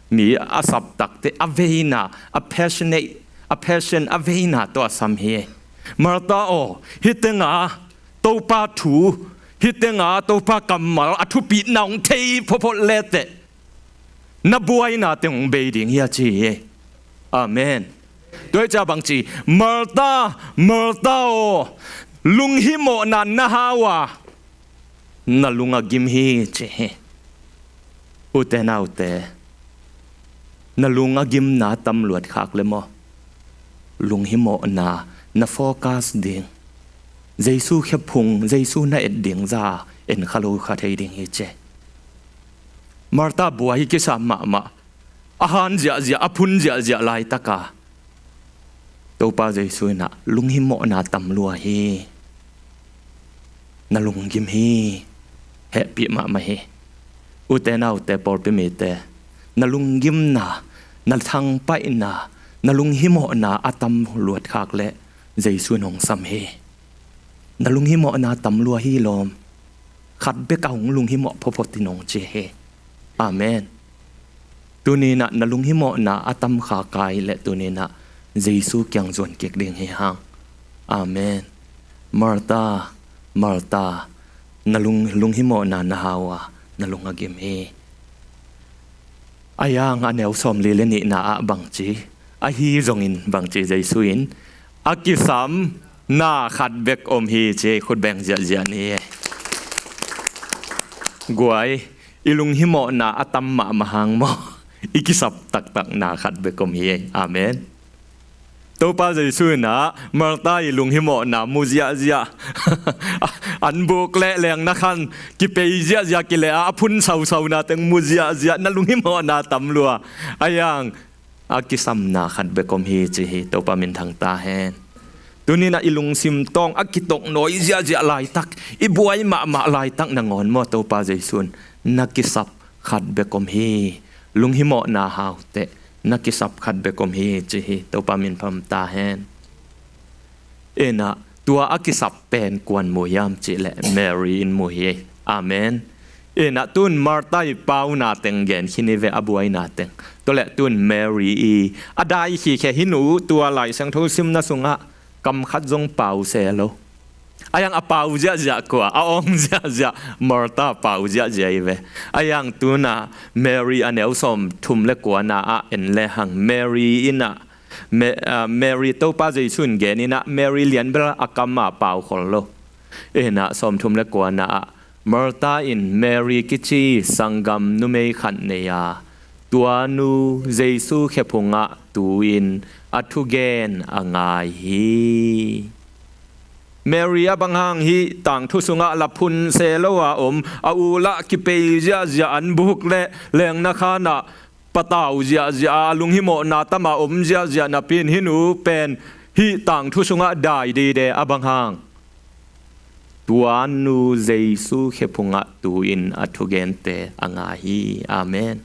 mi a sap takteh a veina, a passionate, a passion, a veina tawh a sam hi. "Martha aw, hih tenga Topa thu, hih tenga Topa kammal a thupitna hong thei photphot leteh na buaina teng hong bei ding hi," a ci hi. Amen. Tua hi ciang bangci, "Martha, Martha aw, lunghimawhna na hau a, na lung a gim hi," ci hi. Ute naute, na lung a gimna tam luat khak le maw, lunghimawhna na focus ding, Jesu khephung, Jesu na et ding zah en kha lo kha thei ding hi ci. Martha buai kisa mahmah, a han ziahziah, a phun ziahziah laitaka Topa Jesu in ah, "Lunghimawhna tam lua hi, na lunggim hi," hehpih mahmah hi. Ute naute, pawlpi mite, na lunggimna, na thangpaihna, na lunghimawhna a tam luat khak leh Jesu in hong sam hi. Na lunghimawhna tam lua hi lawm. Khat bek a hong lunghimawh photphot in hong ci hi. Amen. Tuni in ah na lunghimawhna a tam kha kai leh tuni in ah Jesu kiang zuan kik ding hi hang. Amen. Martha, Martha, na lung, lunghimawhna na hau a, na lung a gim hi. A yang a neu sawmli le nihna ah bangci, ahi zongin bangci Jesu in, a kisam na khat bek om hi ci, khut beng ziahziah ni. Guai, i lunghimawhna a tam mahmah hang maw, i kisap taktak na khat bek om hi. Amen. Topa Jesu in ah Martha i lunghimawhna mu ziahziah, an buk le lengna khan kipei ziahziah, kileh a phun sausau na teng mu ziahziah, na lunghimawhna tam lua. A yang a kisam na khat bek om hi ci hi. Topa minthang ta hen. Tuni in ah i lungsim tawng a kitoknawi ziahziah laitak, i buai mahmah laitak nangawn maw, Topa Jesu in na kisap khat bek om hi. Lunghimawhna hauteh, na kisap khat bek om hi ci hi. Topa minthang ta hen. In ah tua a kisap pen kuan mu hiam cih leh Mary in mu hi. Amen. In ah tun Martha i pauna teng gen khin hi ve, a buaina teng. Tua leh tun Mary i a dai khikhia hi nu, tua Lai Siangtho simna sungah kam khat zong pau se lo. A yang a pau ziahziah kua, a awng ziahziah, Martha pau ziahziah hi ve. A yang tun ah Mary a neu sawmthum le kuana ah en le hang, Mary in ah, Me-, ah, Mary Topa Jesu in gen in ah, Mary lian bel a kam a pau khol lo. In ah sawmthum le kuana ah Martha in Mary kici sanggam numei khat nei a, tua nu Jesu khephungah tu-in a thugen a ngai hi. Mary a bang hang hih tangthu sungah la phun se lo a om, a ulah kipei ziahziah, an buk le lengna khanah patau ziahziah a, a lunghimawhna tam a om ziahziah napi in hih nu pen hih tangthu sungah dai dide a bang hang, tua nu Jesu khephungah tu-in a thugente a ngai hi. Amen.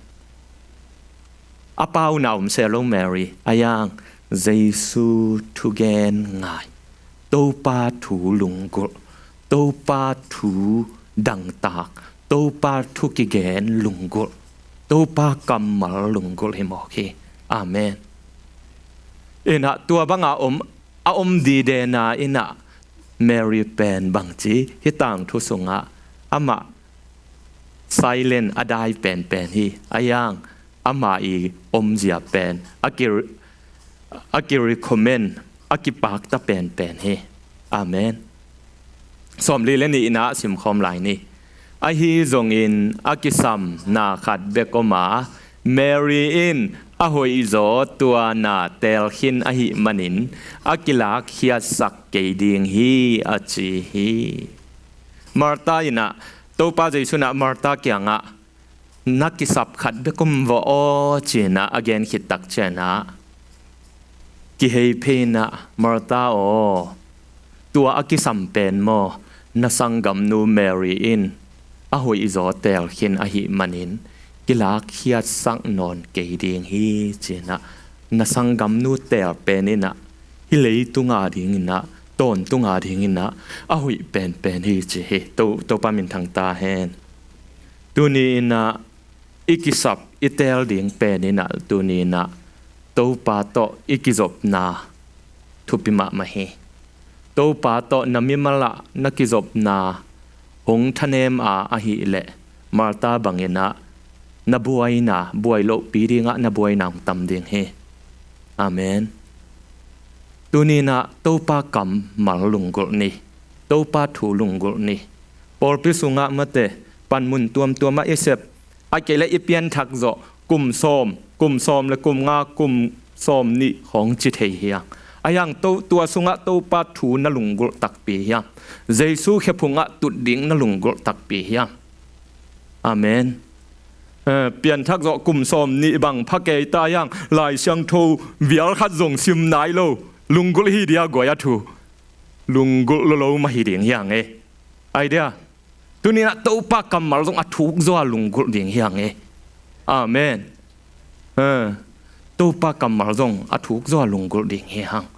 A pauna om se lo Mary, a yang Jesu thugen ngai, Topa thu lunggulh, Topa thu dangtak, Topa thu kigen lunggulh, Topa kammal lunggulh hi mawk hi. Amen. In ah tua banga om, a om dide na in ah Mary pen bangci, hih tangthu sungah amah silent a dai penpen hi. A yang ama i omzia pen a ki, a ki recommend, a kipakta penpen hi. Amen. Sawmli le nihna ah simkhawm lai ni. Ahi zongin a kisam na khat bek om a, Mary in a hoihzaw tua na teel khin ahih manin a kilakkhiatsak kei ding hi, a ci hi. Martha in ah, Topa Jesu in ah Martha kiangah, na kisap khat bek om vawh aw, ci-in ah a gen khit tak ciangin ah, kihei phei in ah, Martha aw, tua a kisam pen maw, na sanggamnu Mary in a hoihzaw teel khin ahih manin kilakkhiatsak nawn kei ding hi, ci-in ah, na sanggamnu teel pen in ah hih leitung a dingin ah, tawntung a dingin ah a hoih penpen hi, ci hi. To, Topa minthang ta hen. Tuni in ah i kisap i teel ding pen in ah tuni in ah Topa tawh i kizopna thupi mahmah hi. Topa tawh na mimal ah na kizopna hong thanem a ahih leh Martha bangin ah na buaina, buai lohpi dingah na buaina hong tam ding hi. Amen. Tuni in ah Topa kammal lunggulh ni. Topa thu lunggulh ni. Pawlpi sungah mate, panmun tuamtuam ah i sep, a kei le i pianthak zawh kum sawm, kum sawm le kum nga, kum sawm nih khawng ci thei hiam? A yang to, tua sungah Topa thu na lunggulh takpi hiam? Jesu khephungah tut ding na lunggulh takpi hiam? Amen. Eh, pianthak zawh kum sawm nih bang pha kei ta hiam, Lai Siangtho vial khat zong sim nai lo, lunggulh hi dia guai a thu. Lunggulh lo lo mah hi ding hiang e. Ai dia. Tuni in ah Topa kammal zong a thuk zaw a lunggulh ding hiang e. Amen. Eh, Topa kammal zong a thuk zaw a lunggulh ding hi hang.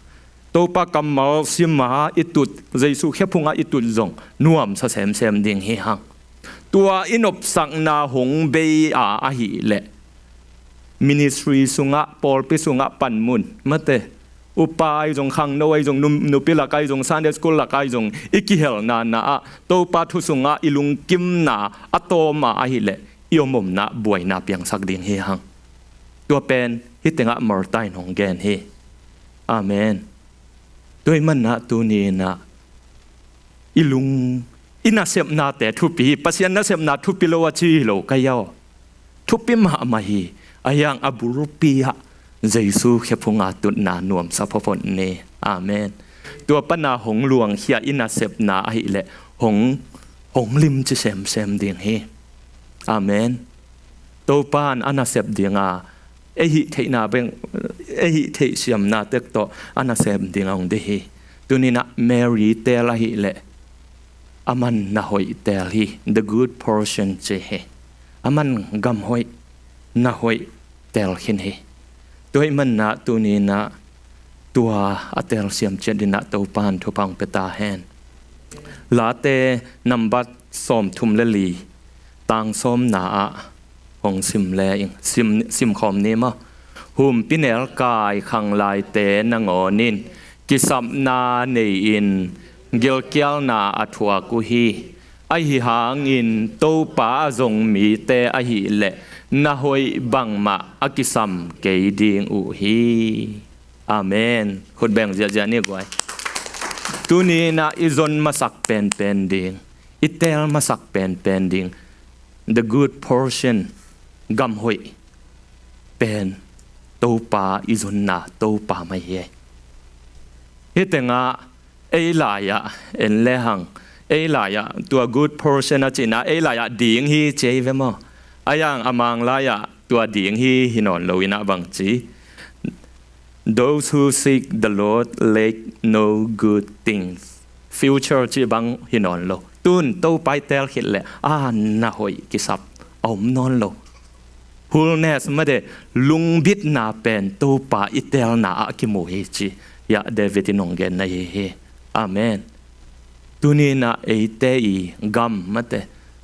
Topa kammal sim a i tut, Jesu khephungah i tut zong nuamsa semsem ding hi hang. Tua i nopsakna hong bei a ahih leh ministry sungah, pawlpi sungah panmun, mate, upa ahi zong, khangno ahi zong, num-, nupi lak ahi zong, Sunday school lak ahi zong, i kihelna na ah Topa thu sungah i lungkimna a tawm a ahih leh i om omna buaina piangsak ding hi hang. Tua pen hih tengah Martha in hong gen hi. Amen. Tua ahih manin ah tuni-in ah i lung, i nasepnate thupi hi. Pasian nasepna thupi lo a ci hi lo ka hi aw. Thupi mahmah hi. Ahi hang a bulpi ah Jesu khephunga tutna nuamsa photphot ni. Amen. Tua pana hong luangkhia i nasepna ahih leh hong, hong limci semsem ding hi. Amen. Topa in a nasep ding a, ei hih theihna beng, ei hih theih siamna tek tawh a nasep ding a hong deih hi. Tuni-in ah Mary teel ahih leh aman na hoih teel hi. The good portion ci hi. Aman gam hoih, na hoih teel khin hi. Tua ahih manin ah tuni-in ah tua a teel siam ciat dingin ah Topa in thupha hong pia ta hen. Late nambat sawmthum le li, tang sawmna ah hong sim le ing, sim, simkhawm ni maw. Humpinelkai khanglaite nangawn in kisapna nei-in gilkialna a thuak uh hi. Ahi hangin Topa a zong mite ahih leh na hoih bangmah a kisam kei ding uh hi. Amen. Khut beng ziahziah ni guai. Tuni-in ah i zon masak penpen ding, i teel masak penpen ding, the good portion, gam hoih pen Topa i zonna Topa mah hi. Hih tengah ei lai-ah en lehang, ei lai-ah tua good portion a cihna ei lai-ah ding hi ci ei ve maw. Ahi hang a Mang lai-ah tua ding hi hi nawn lo-in ah bang ci, those who seek the Lord lack no good things. Future cih bang hi nawn lo. Tun Topa i teel khit leh a na hoih kisap a om nawn lo. Wholeness mate, lungbitna pen Topa i teelna ah kimu hi ci-a David in hong genna hi hi. Amen. Tuni-in ah eite i gam mate,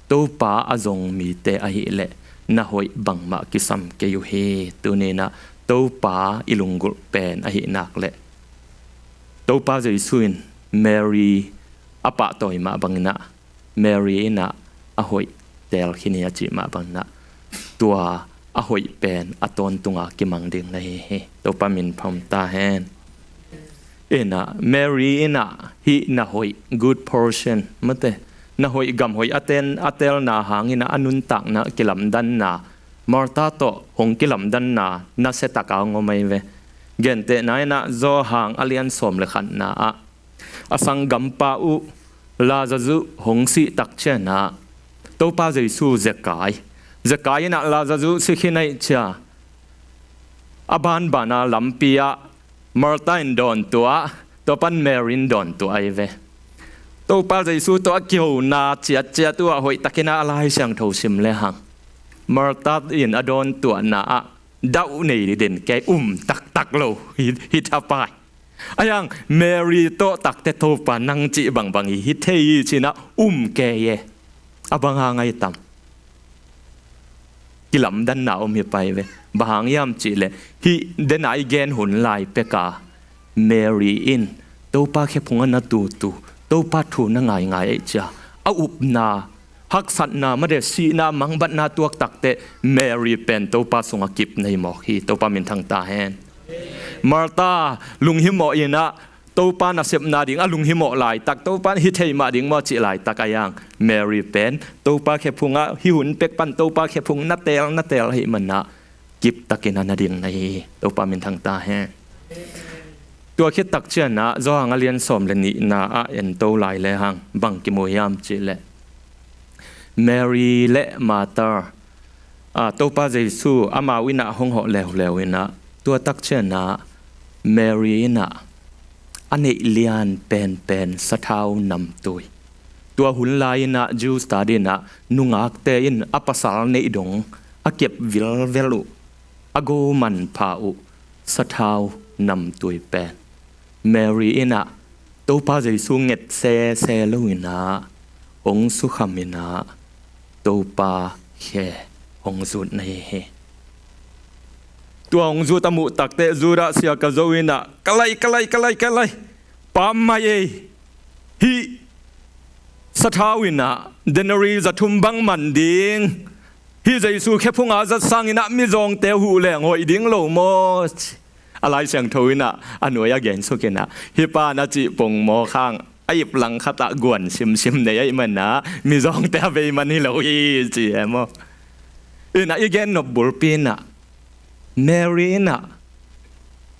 Topa a zong mite ahih leh na hoih bangmah kisam kei uh hi. Tuni-in ah Topa i lunggulh pen ahih nak leh Topa Jesu in Mary a pahtawi mah bangin ah Mary in ah a hoih teel khin hi a cih mah bangin ah tua a hoih pen a tawntunga kimang ding na hi hi. Topa min phat ta hen. In ah Mary in ah hih na hoih, good portion mate, na hoih gam hoih a ten, a teelna hangin ah a nuntakna kilamdanna, Martha tawh hong kilamdanna nasia taka hong om ahi ve. Gentehna in ah Johan a lian sawm le khatna ah a sanggampa uh Lazarus hong sih tak ciangin ah Topa Jesu zekai, zekai in ah Lazarus si khin ahih ciang a banban a lampi ah Martha in dawntuah, tua pan Mary in dawntuah ahi ve. Topa Jesu tawh a kihona ciatciat uh ah hoihtakin ah a Lai Siangtho sim lehang Martha in a dawntuahna ah dauh nei den kei, um taktak lo hi, hi thapai. Ahi hang Mary tawh tak teh Topa nang cih bangbang hi, hi thei hi ci-in ah um kei e. A bang hang ahi tam? Kilamdanna om hi pai ve. Bang hang hiam cih leh hih den a i gen hun lai pek a Mary in Topa khephung a na tutu, Topa thu na ngaingai ahih ciang a upna, haksatna mate, sihna, mangbatna tuak tak teh Mary pen Topa sungah kip na hi mawk hi. Topa min thang ta hen. Martha lunghimawh in ah Topa nasepna ding a lunghimawh laitak, Topa hi thei mah ding maw cih laitak ahi hang Mary pen Topa khephung ah hih hun pek pan Topa khephung na teel, na teel ahih manin ah kiptakin a na ding na hi hi. Topa min thang ta hen. Tua khit tak ciangin ah Johan a lian sawm le nihna ah en to lai lehang bang kimu hiam cih leh Mary le Martha, a, Topa Jesu amau in ah hong hawh leuleu in ah tua tak ciangin ah Mary in ah a neih lian penpen sathau namtui. Tua hun lai-in ah Jews ta dingin ah nungakte in a pasal neih dong a kep vilvel uh a go manpha uh sathau namtui pen Mary in ah Topa Jesu nget sese lo-in ah hong sukham in ah Topa khe hong zut na hi hi. Tua hong zut a muh tak teh Judas Iskariot in ah ka lai, ka lai, ka lai, ka lai, pammaih ei, hih sathau in ah denari za thum bang man ding, Hih Jesu khephunga zat sanginah mizawngte huh leng hoih ding lo maw? A Lai Siangtho inah a nuai a gensuk inah, hih pa na cih pong maw khang, a ip langkhatah guan simsim nei ahih manah mizawngte a vei man hi lo hi ci e maw? Inah i gen nop bulpi inah Mary inah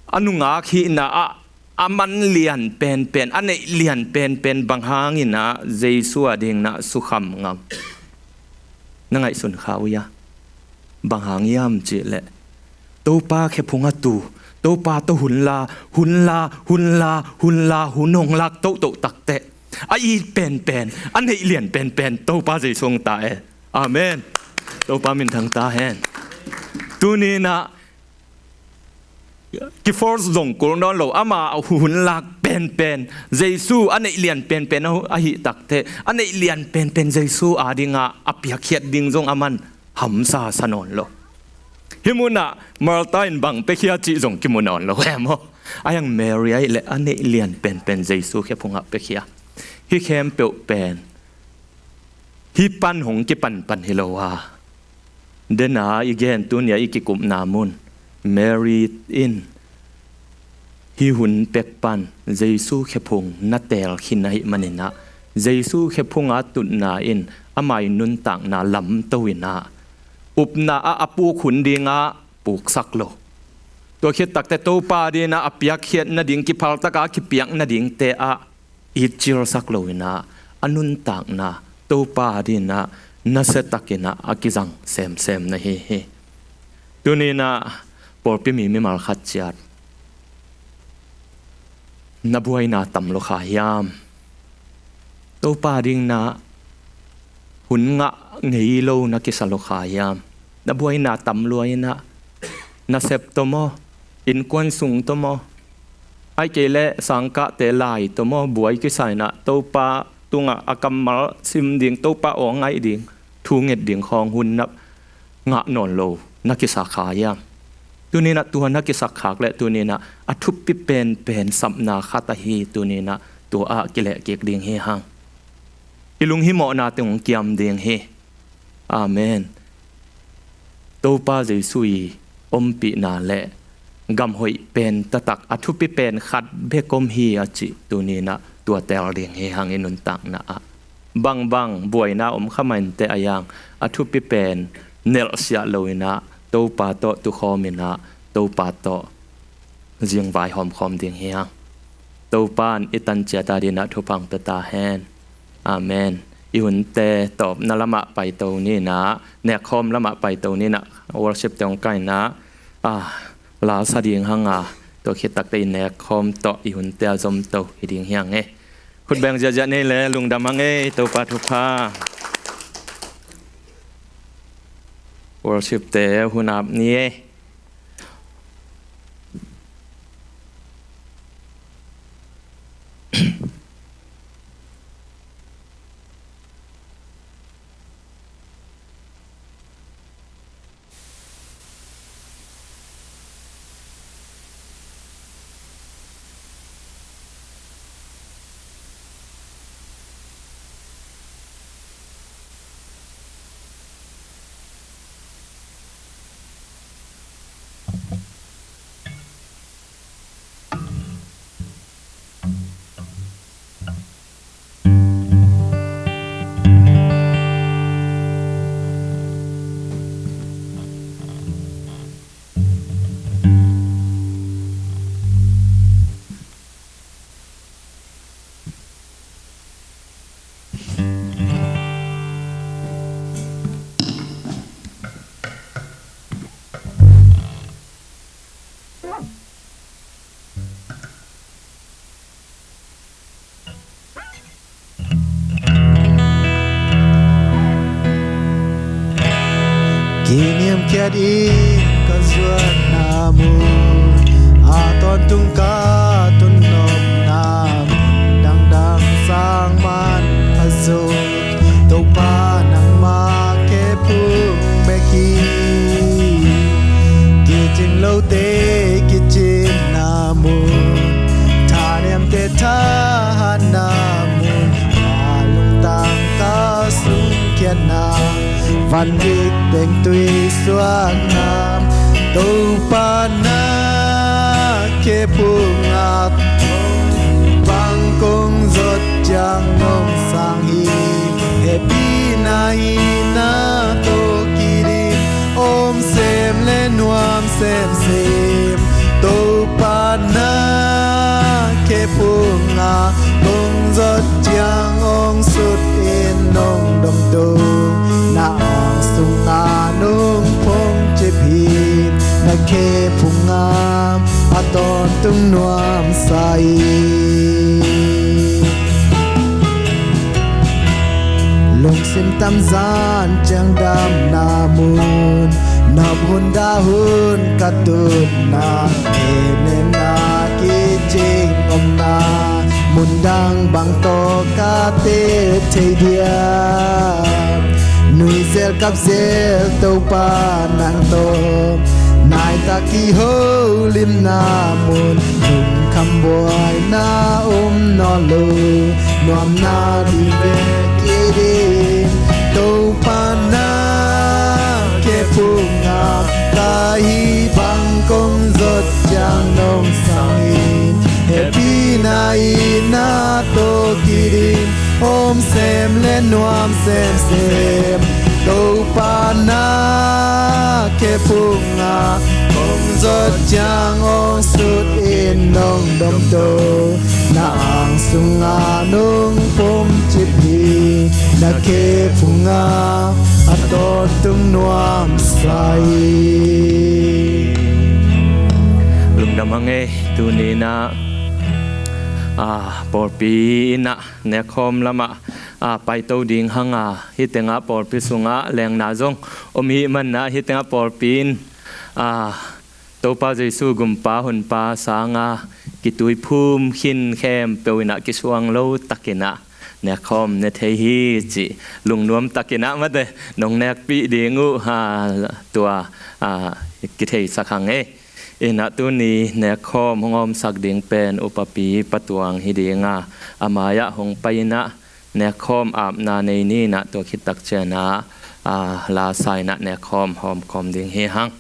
a nungak hihna ah a man lian penpen, a neih lian penpen bang hanginah Jesu a dinginah sukham ngam? Na ngaihsun kha uh ia? Bang hang hiam cihleh Topa khephung a tu, Topa tawh hun la, hun la, hun la, hun la, hun hong lak tohtoh takteh a it penpen, a neih lian penpen Topa Jesu hong ta e. Amen. Topa minthang ta hen. Tuninah kiforce zong kul nawn lo, ama a hun lak penpen Jesu a neih lian penpen a, a hih takteh a neih lian penpen Jesu a dingah a piakkhiat ding zong a man hamsa sa nawn lo. Hih munah Martha in bang piakhia cih zong kimu nawn lo e maw? A hiang Mary ahih leh a neih lian penpen Jesu khephungah piakhia. Hih khempeuh pen hih pan hong kipanpan hi lo a, dena i gen tunia i kikupna mun Mary in hih hun pek pan Jesu khephung na teel khin ahih maninah Jesu khephunga tutna in ama i nuntakna lamto inah upna ah a puk hun dingah puksak lo. Tua khit takteh Topa dinah a piakkhiat nading, kiphaltaka kipiak nadingte ah it cilsak lo inah a nuntakna Topa dinah nasiatakinah a kizang semsem na hi hi. Tuninah pawlpi mi mimal khat ciat na buaina tam lo kha hiam? Topa dinginah hun ngah ngei lo na kisa lo kha hiam? Na buaina tam lua inah nasep tawh maw, innkuan sung tawh maw, ahih kei leh sangkahte lai tawh maw buai kisa inah Topa tungah a kammal sim ding, Topa aw ngaih ding, thu nget ding khawng hun na ngah nawn lo na kisa kha hiam? Tuninah tua na kisak khak leh tuninah a thupi penpen sapna khat ahi, tuninah tua ah kilehkik ding hi hang. I lunghimawhna teng hong kiam ding hi. Amen. Topa Jesu i ompihna le gamhoih pen taktak a thupi pen khat bek om hi a cih tuninah tua teel ding hi hang i nuntakna ah. Bangbang buaina om kha mah inteh a hiang a thupi pen nelhsiah lo inah Topa tawh tukhawm inah Topa tawh zingvai hawmkhawm ding hi hang. Topa in i tanciat a dinah thupha hong pia ta hen. Amen. I hunte tawpna lamah paito ninah, nekkhawm lamah paito ninah, worship te hong kainah, ah, la sa ding hanga, tua khit takteh i nekkhawm tawh i hunte a zomto hi ding hi hang e. Khutbeng ziahziah nei le lungdam hang e, Topa thupha. Worship te hun ap ni e. Kiniamkhiat in ka zuatna mun, a tawntung ka tun nopna mun, dangdang sang man a zo. Topa nangmah khephung bek hi. Kicing lote kicinna mun, thanemte thahatna mun, a lungtang ka sungkhiatna Van dik teng tui suak nam, Topa na khe phungak, bang kong zot ciang nong sang hi. Hehpihna i na tawh kidim, om sem le nuam semsem. Topa na khe phungak, kong zot ciang ong sut in nong domto. Na ang sungah nong phungcip hi, na khe phungak a tawntung nuamsa hi. Lungsim tamzan ciang damna mun, nop hun dah hun ka tutna, nenemna kicing omna, mundang bang tawh ka tep thei diam. Nuizel kapzel Topa nang tawh, naitak kiholimna mun, lungkham buaina om nawn lo, nuamna ding vek i ding. Topa na khe phungak, ka hi bang kong zot ciang nong sang in. Hehpihna i na tawh kidim, om sem le nuam semsem. Topa na khe phungak, kong zot ciang ong sut in nong domto. Na ang sungah nong phungcip hi, na khe phungak a tawntung nuamsa hi. Lungdam hang ei, tuni in ah, ah, pawlpi in ah, nekkhawm lamah, ah, paito ding hang a, hih tengah pawlpi sungah lengna zong om i hih man ah, hih tengah pawlpi in, ah, Topa Jesu gumpa honpa sangah kituiphum khin khempeuh in ah kisuang lo takin ah nekkhawm ne thei hi cih lungnuam takin ah mate nong nekpih ding uh, ha, tua, ah, kitheisak hang ei. In ah tuni nekkhawm hong omsak ding pen upapi Pa Tuang hi ding a, a mai-ah hong pai in ah nekkhawm apna nei ni in ah, tua khit tak ciang ah, ah, la sa in ah nekkhawm hawmkhawm ding hi hang.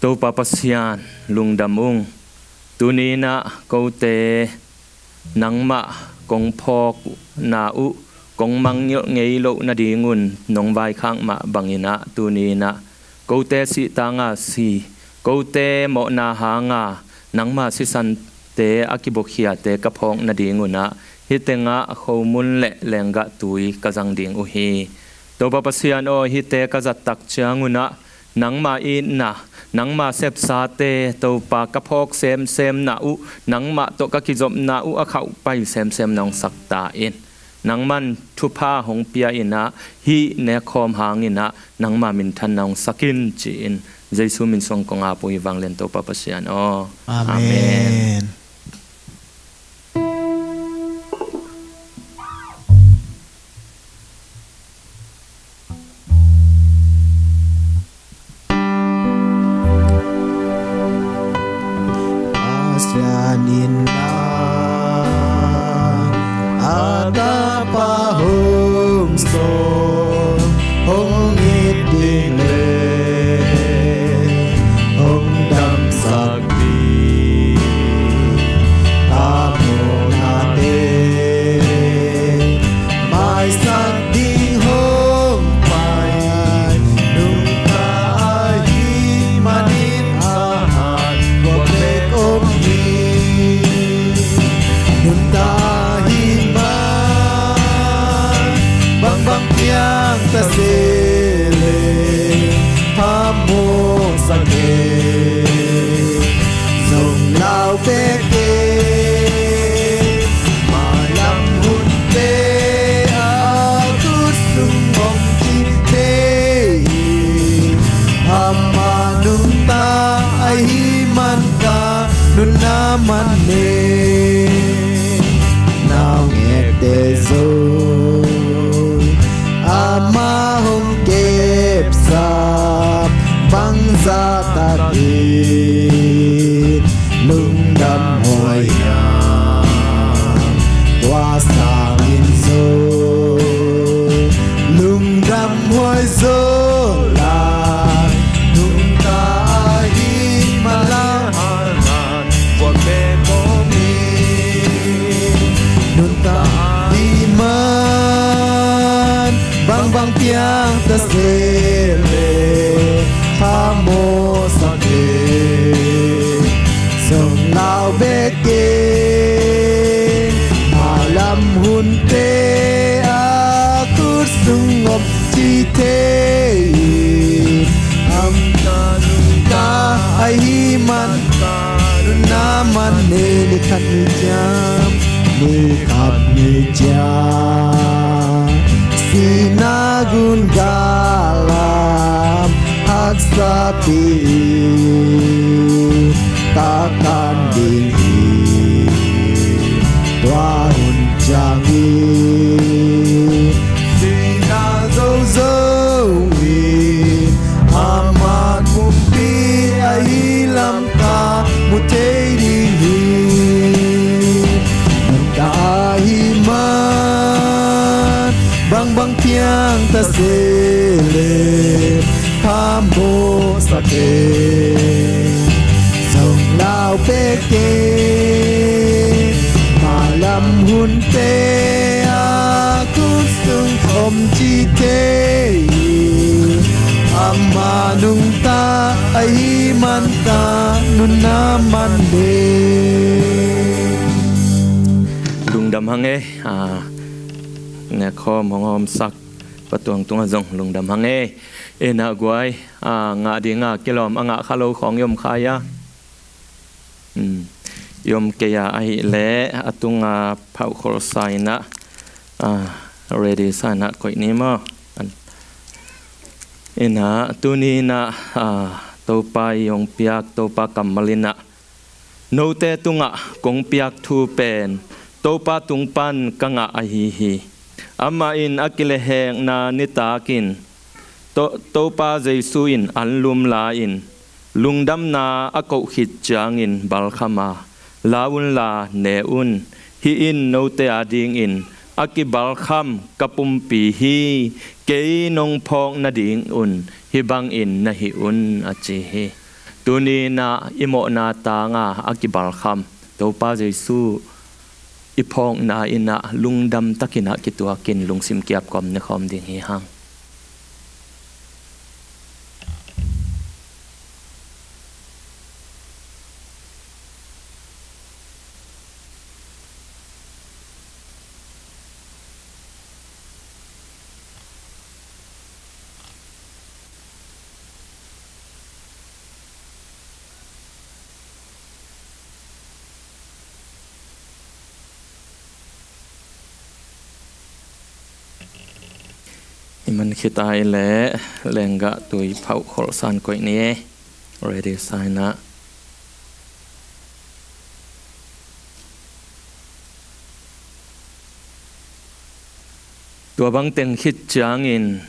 Topa Pasian, lungdam ung. Tuni in ah kote nangmah kong phawkna uh kong mangngilh ngei loh nadingun nong vaikhak mah bangin ah, tuni in ah kote sihtanah si, kote mawhna hangah nangma sisante a kibawkkhiate ka phawk nadingun ah, hih tengah khomun le lenggah tui ka zang ding uh hi. Topa Pasian aw, hihte ka zat tak ciangun ah nangma itna, nangma sepsate Topa ka phawk semsemna uh, nangmah tawh ka kizopna uh a khauhpai semsem nong sak ta in. Nangman thupha hong pia in ah, hih nekkhawm hangin ah nangma minthan nong sak in ci-in, Jesu min suang kong ap uh hi vanglian Topa Pasian aw. Amen. Amen. Pasian in ah a tapa hong sawl, hong it ding le hong damsak ding, a mawhnate maisak ding hong pai. Nungta ahih manin a hat guak bek om hi. Nungta ahih man bangbang piang ta se leh phamawh sak e. Zong lau vek e, mailam hunte a tu sung om kik thei hi. Amah nungta ahih man ka nunna man e. Naungekte zong amah hong kepsak bangzah takin lungdam huai hiam. Tua sang Nunna man nei, ni khat ni ciang, ni khat ni ciang, sihna gun galam haksapi, ka kan ding hi. Tua hun ciangin sihna zozo in ama kumpi ahi lam ka mu thei ding hi. Nang ka ahi man bangbang piang ta se le, phamawh sa kei, zong lau pek kei. Malam hunte a khut sung om ci kei, ama nungta ahi man ka nunna man le. Lungdam hang e, a, ne khawm hong hawmsak Pa Tuang tungah zong lungdam hang e. Ena guai, a, ngah dinga kilawm a ngah kha lo khawng i om kha ia? Um, i om kei a ahih leh a tunga phauh kholsa inah, a, ready sa inah koih ni maw? An-, inah tuni inah, a, Topa i hong piak Topa kammal inah, note tungah kong piak thu pen Topa tung pan ka ngah ahi hi. Amah in a kilehhekna nitakin To-, Topa Jesu in anlum la-in lungdamna a koh khit ciangin balkham a, la unla ne un, hih in note adingin a kibalkham ka pumpi hi, kei nong phawk nadingun hih bangin na hih un, a ci hi. Tuni inah i mawhna tanga a kibalkham Topa Jesu i phawkna inah lungdam takinah kituakin lungsim kiapkawm ne khawm ding hi hang. I man khit a i leh lenggah tui phauh kholsa in koih ni e. Ready sa inah. Tua bang teng khit ciangin,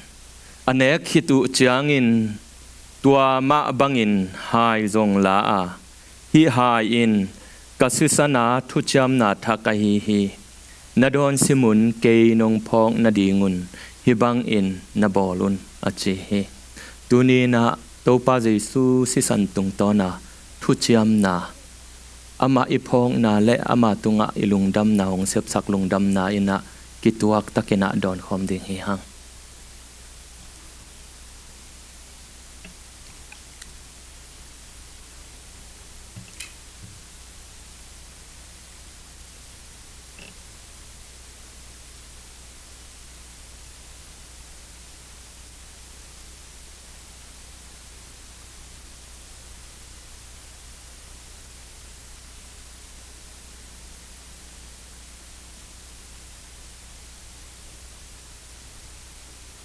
a nek khit uh ciangin, tua mah bangin hai zong la a, hih hai in ka sisan a thuciamna thak ahi hi. Na dawn simun kei nong phawk nadingun hih bangin na bawl un, a ci hi. Tuni inah Topa Jesu sisan tungtawna thuciamna, amah i phawkna le ama tungah i lungdamna hong sepsak lungdamna inah kituak takinah dawnkhawm ding hi hang.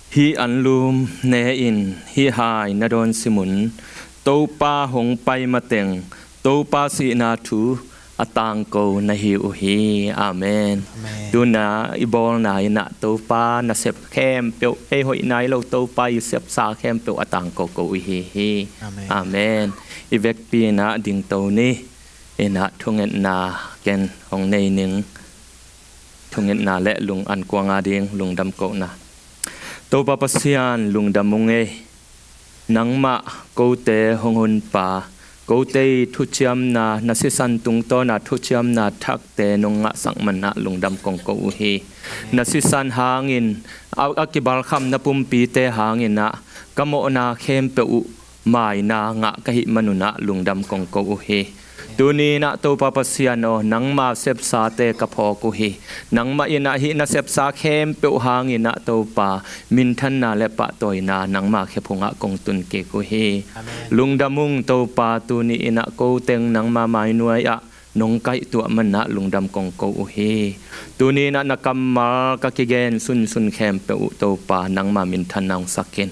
Hih anlum ne-in hih hai na dawn simun Topa hong pai mateng Topa sihna thu a tangko na hi uh hi. Amen. Amen. Tuna i bawlna inah Topa nasep khempeuh, ei hoihna hi lo Topa i sepsa khempeuh a tangko ko uh hi hi. Amen. Amen. I vekpi inah dingto ni. Inah thungetna ken hong nei ning. Thungetna le lung an kuang a ding lungdam kohna. Topa Pasian lungdam ung ei. Nangmah kote hong hunpa, kote i thuciamna, na sisan tungtawna thuciamna thakte nong ngahsak manah lungdam kong ko uh hi. Na sisan hangin a, a kibalkhamna pumpite hanginah ka mawhna khempeuh uh maina ngah ka hih manunah lungdam kong ko uh hi. Tuni in ah Topa Pasian aw, nangma sepsate ka phawk uh hi. Nangmah in ah hih na sepsa khempeuh hangin ah Topa, minthanna le pahtawina nangma khe phungah kong tun kik uh hi. Lungdam ung Topa, tuni in ah ko teng nangma mainuai ah nong kaihtuah man ah lungdam kong ko uh hi. Tuni in ah na kammal ka kigen sunsun khempeuh uh Topa, nangma minthanna hong sak in.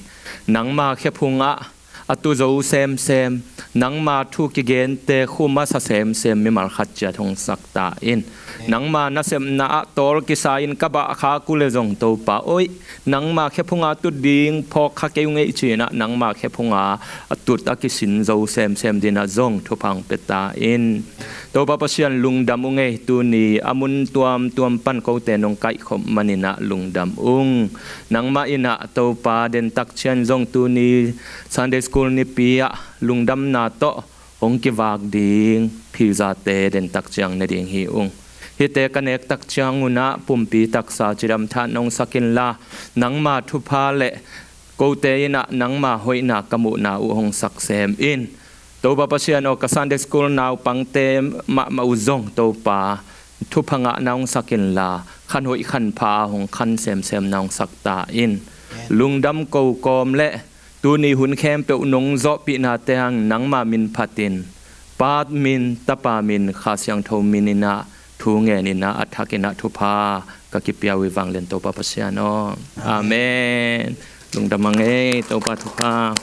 Nangma khe phungah a tu zo semsem, nangma thu kigente khu masa semsem mimal khat ciat hong sak ta in. Nangma nasepna ah tawl kisa in ka bah khak uh leh zong Topa, oih, nangma khe phunga tut ding phawk kha kei ung ei ci-in ah nangma khe phunga a tut a kisin zo semsem dingin ah zong thupha hong pia ta in. Topa Pasian, lungdam ung ei, tuni a mun tuamtuam pan kote nong kaihkhop man in ah lungdam ung. Nangmah in ah Topa, dentak ciang zong tuni Sunday School nipi ah lungdamna tawh hong kivak ding phizate dentak ciang ne ding hi ung. Hihte ka nek tak ciang un ah pumpi taksa cidam thahat nong sak inla, nangma thupha le kote in ah nangma hoihna ka muhna uh hong sak sem in. Topa Pasian aw, ka Sunday School naupangte mahmah uh zong Topa, thupha ngahna hong sak inla, khan hoih khan pha hong khan semsemna hong sak ta in. Lungdam ko kawm le tuni hun khempeuh nong zawhpihnate hang nangma min phatin, Pa min, Tapa min, Kha Siangtho min in ah thu ngen in ah a thak in ah thupha ka kipia uh hi vanglian Topa Pasian aw. Amen. Lungdam a ngei, Topa thupha.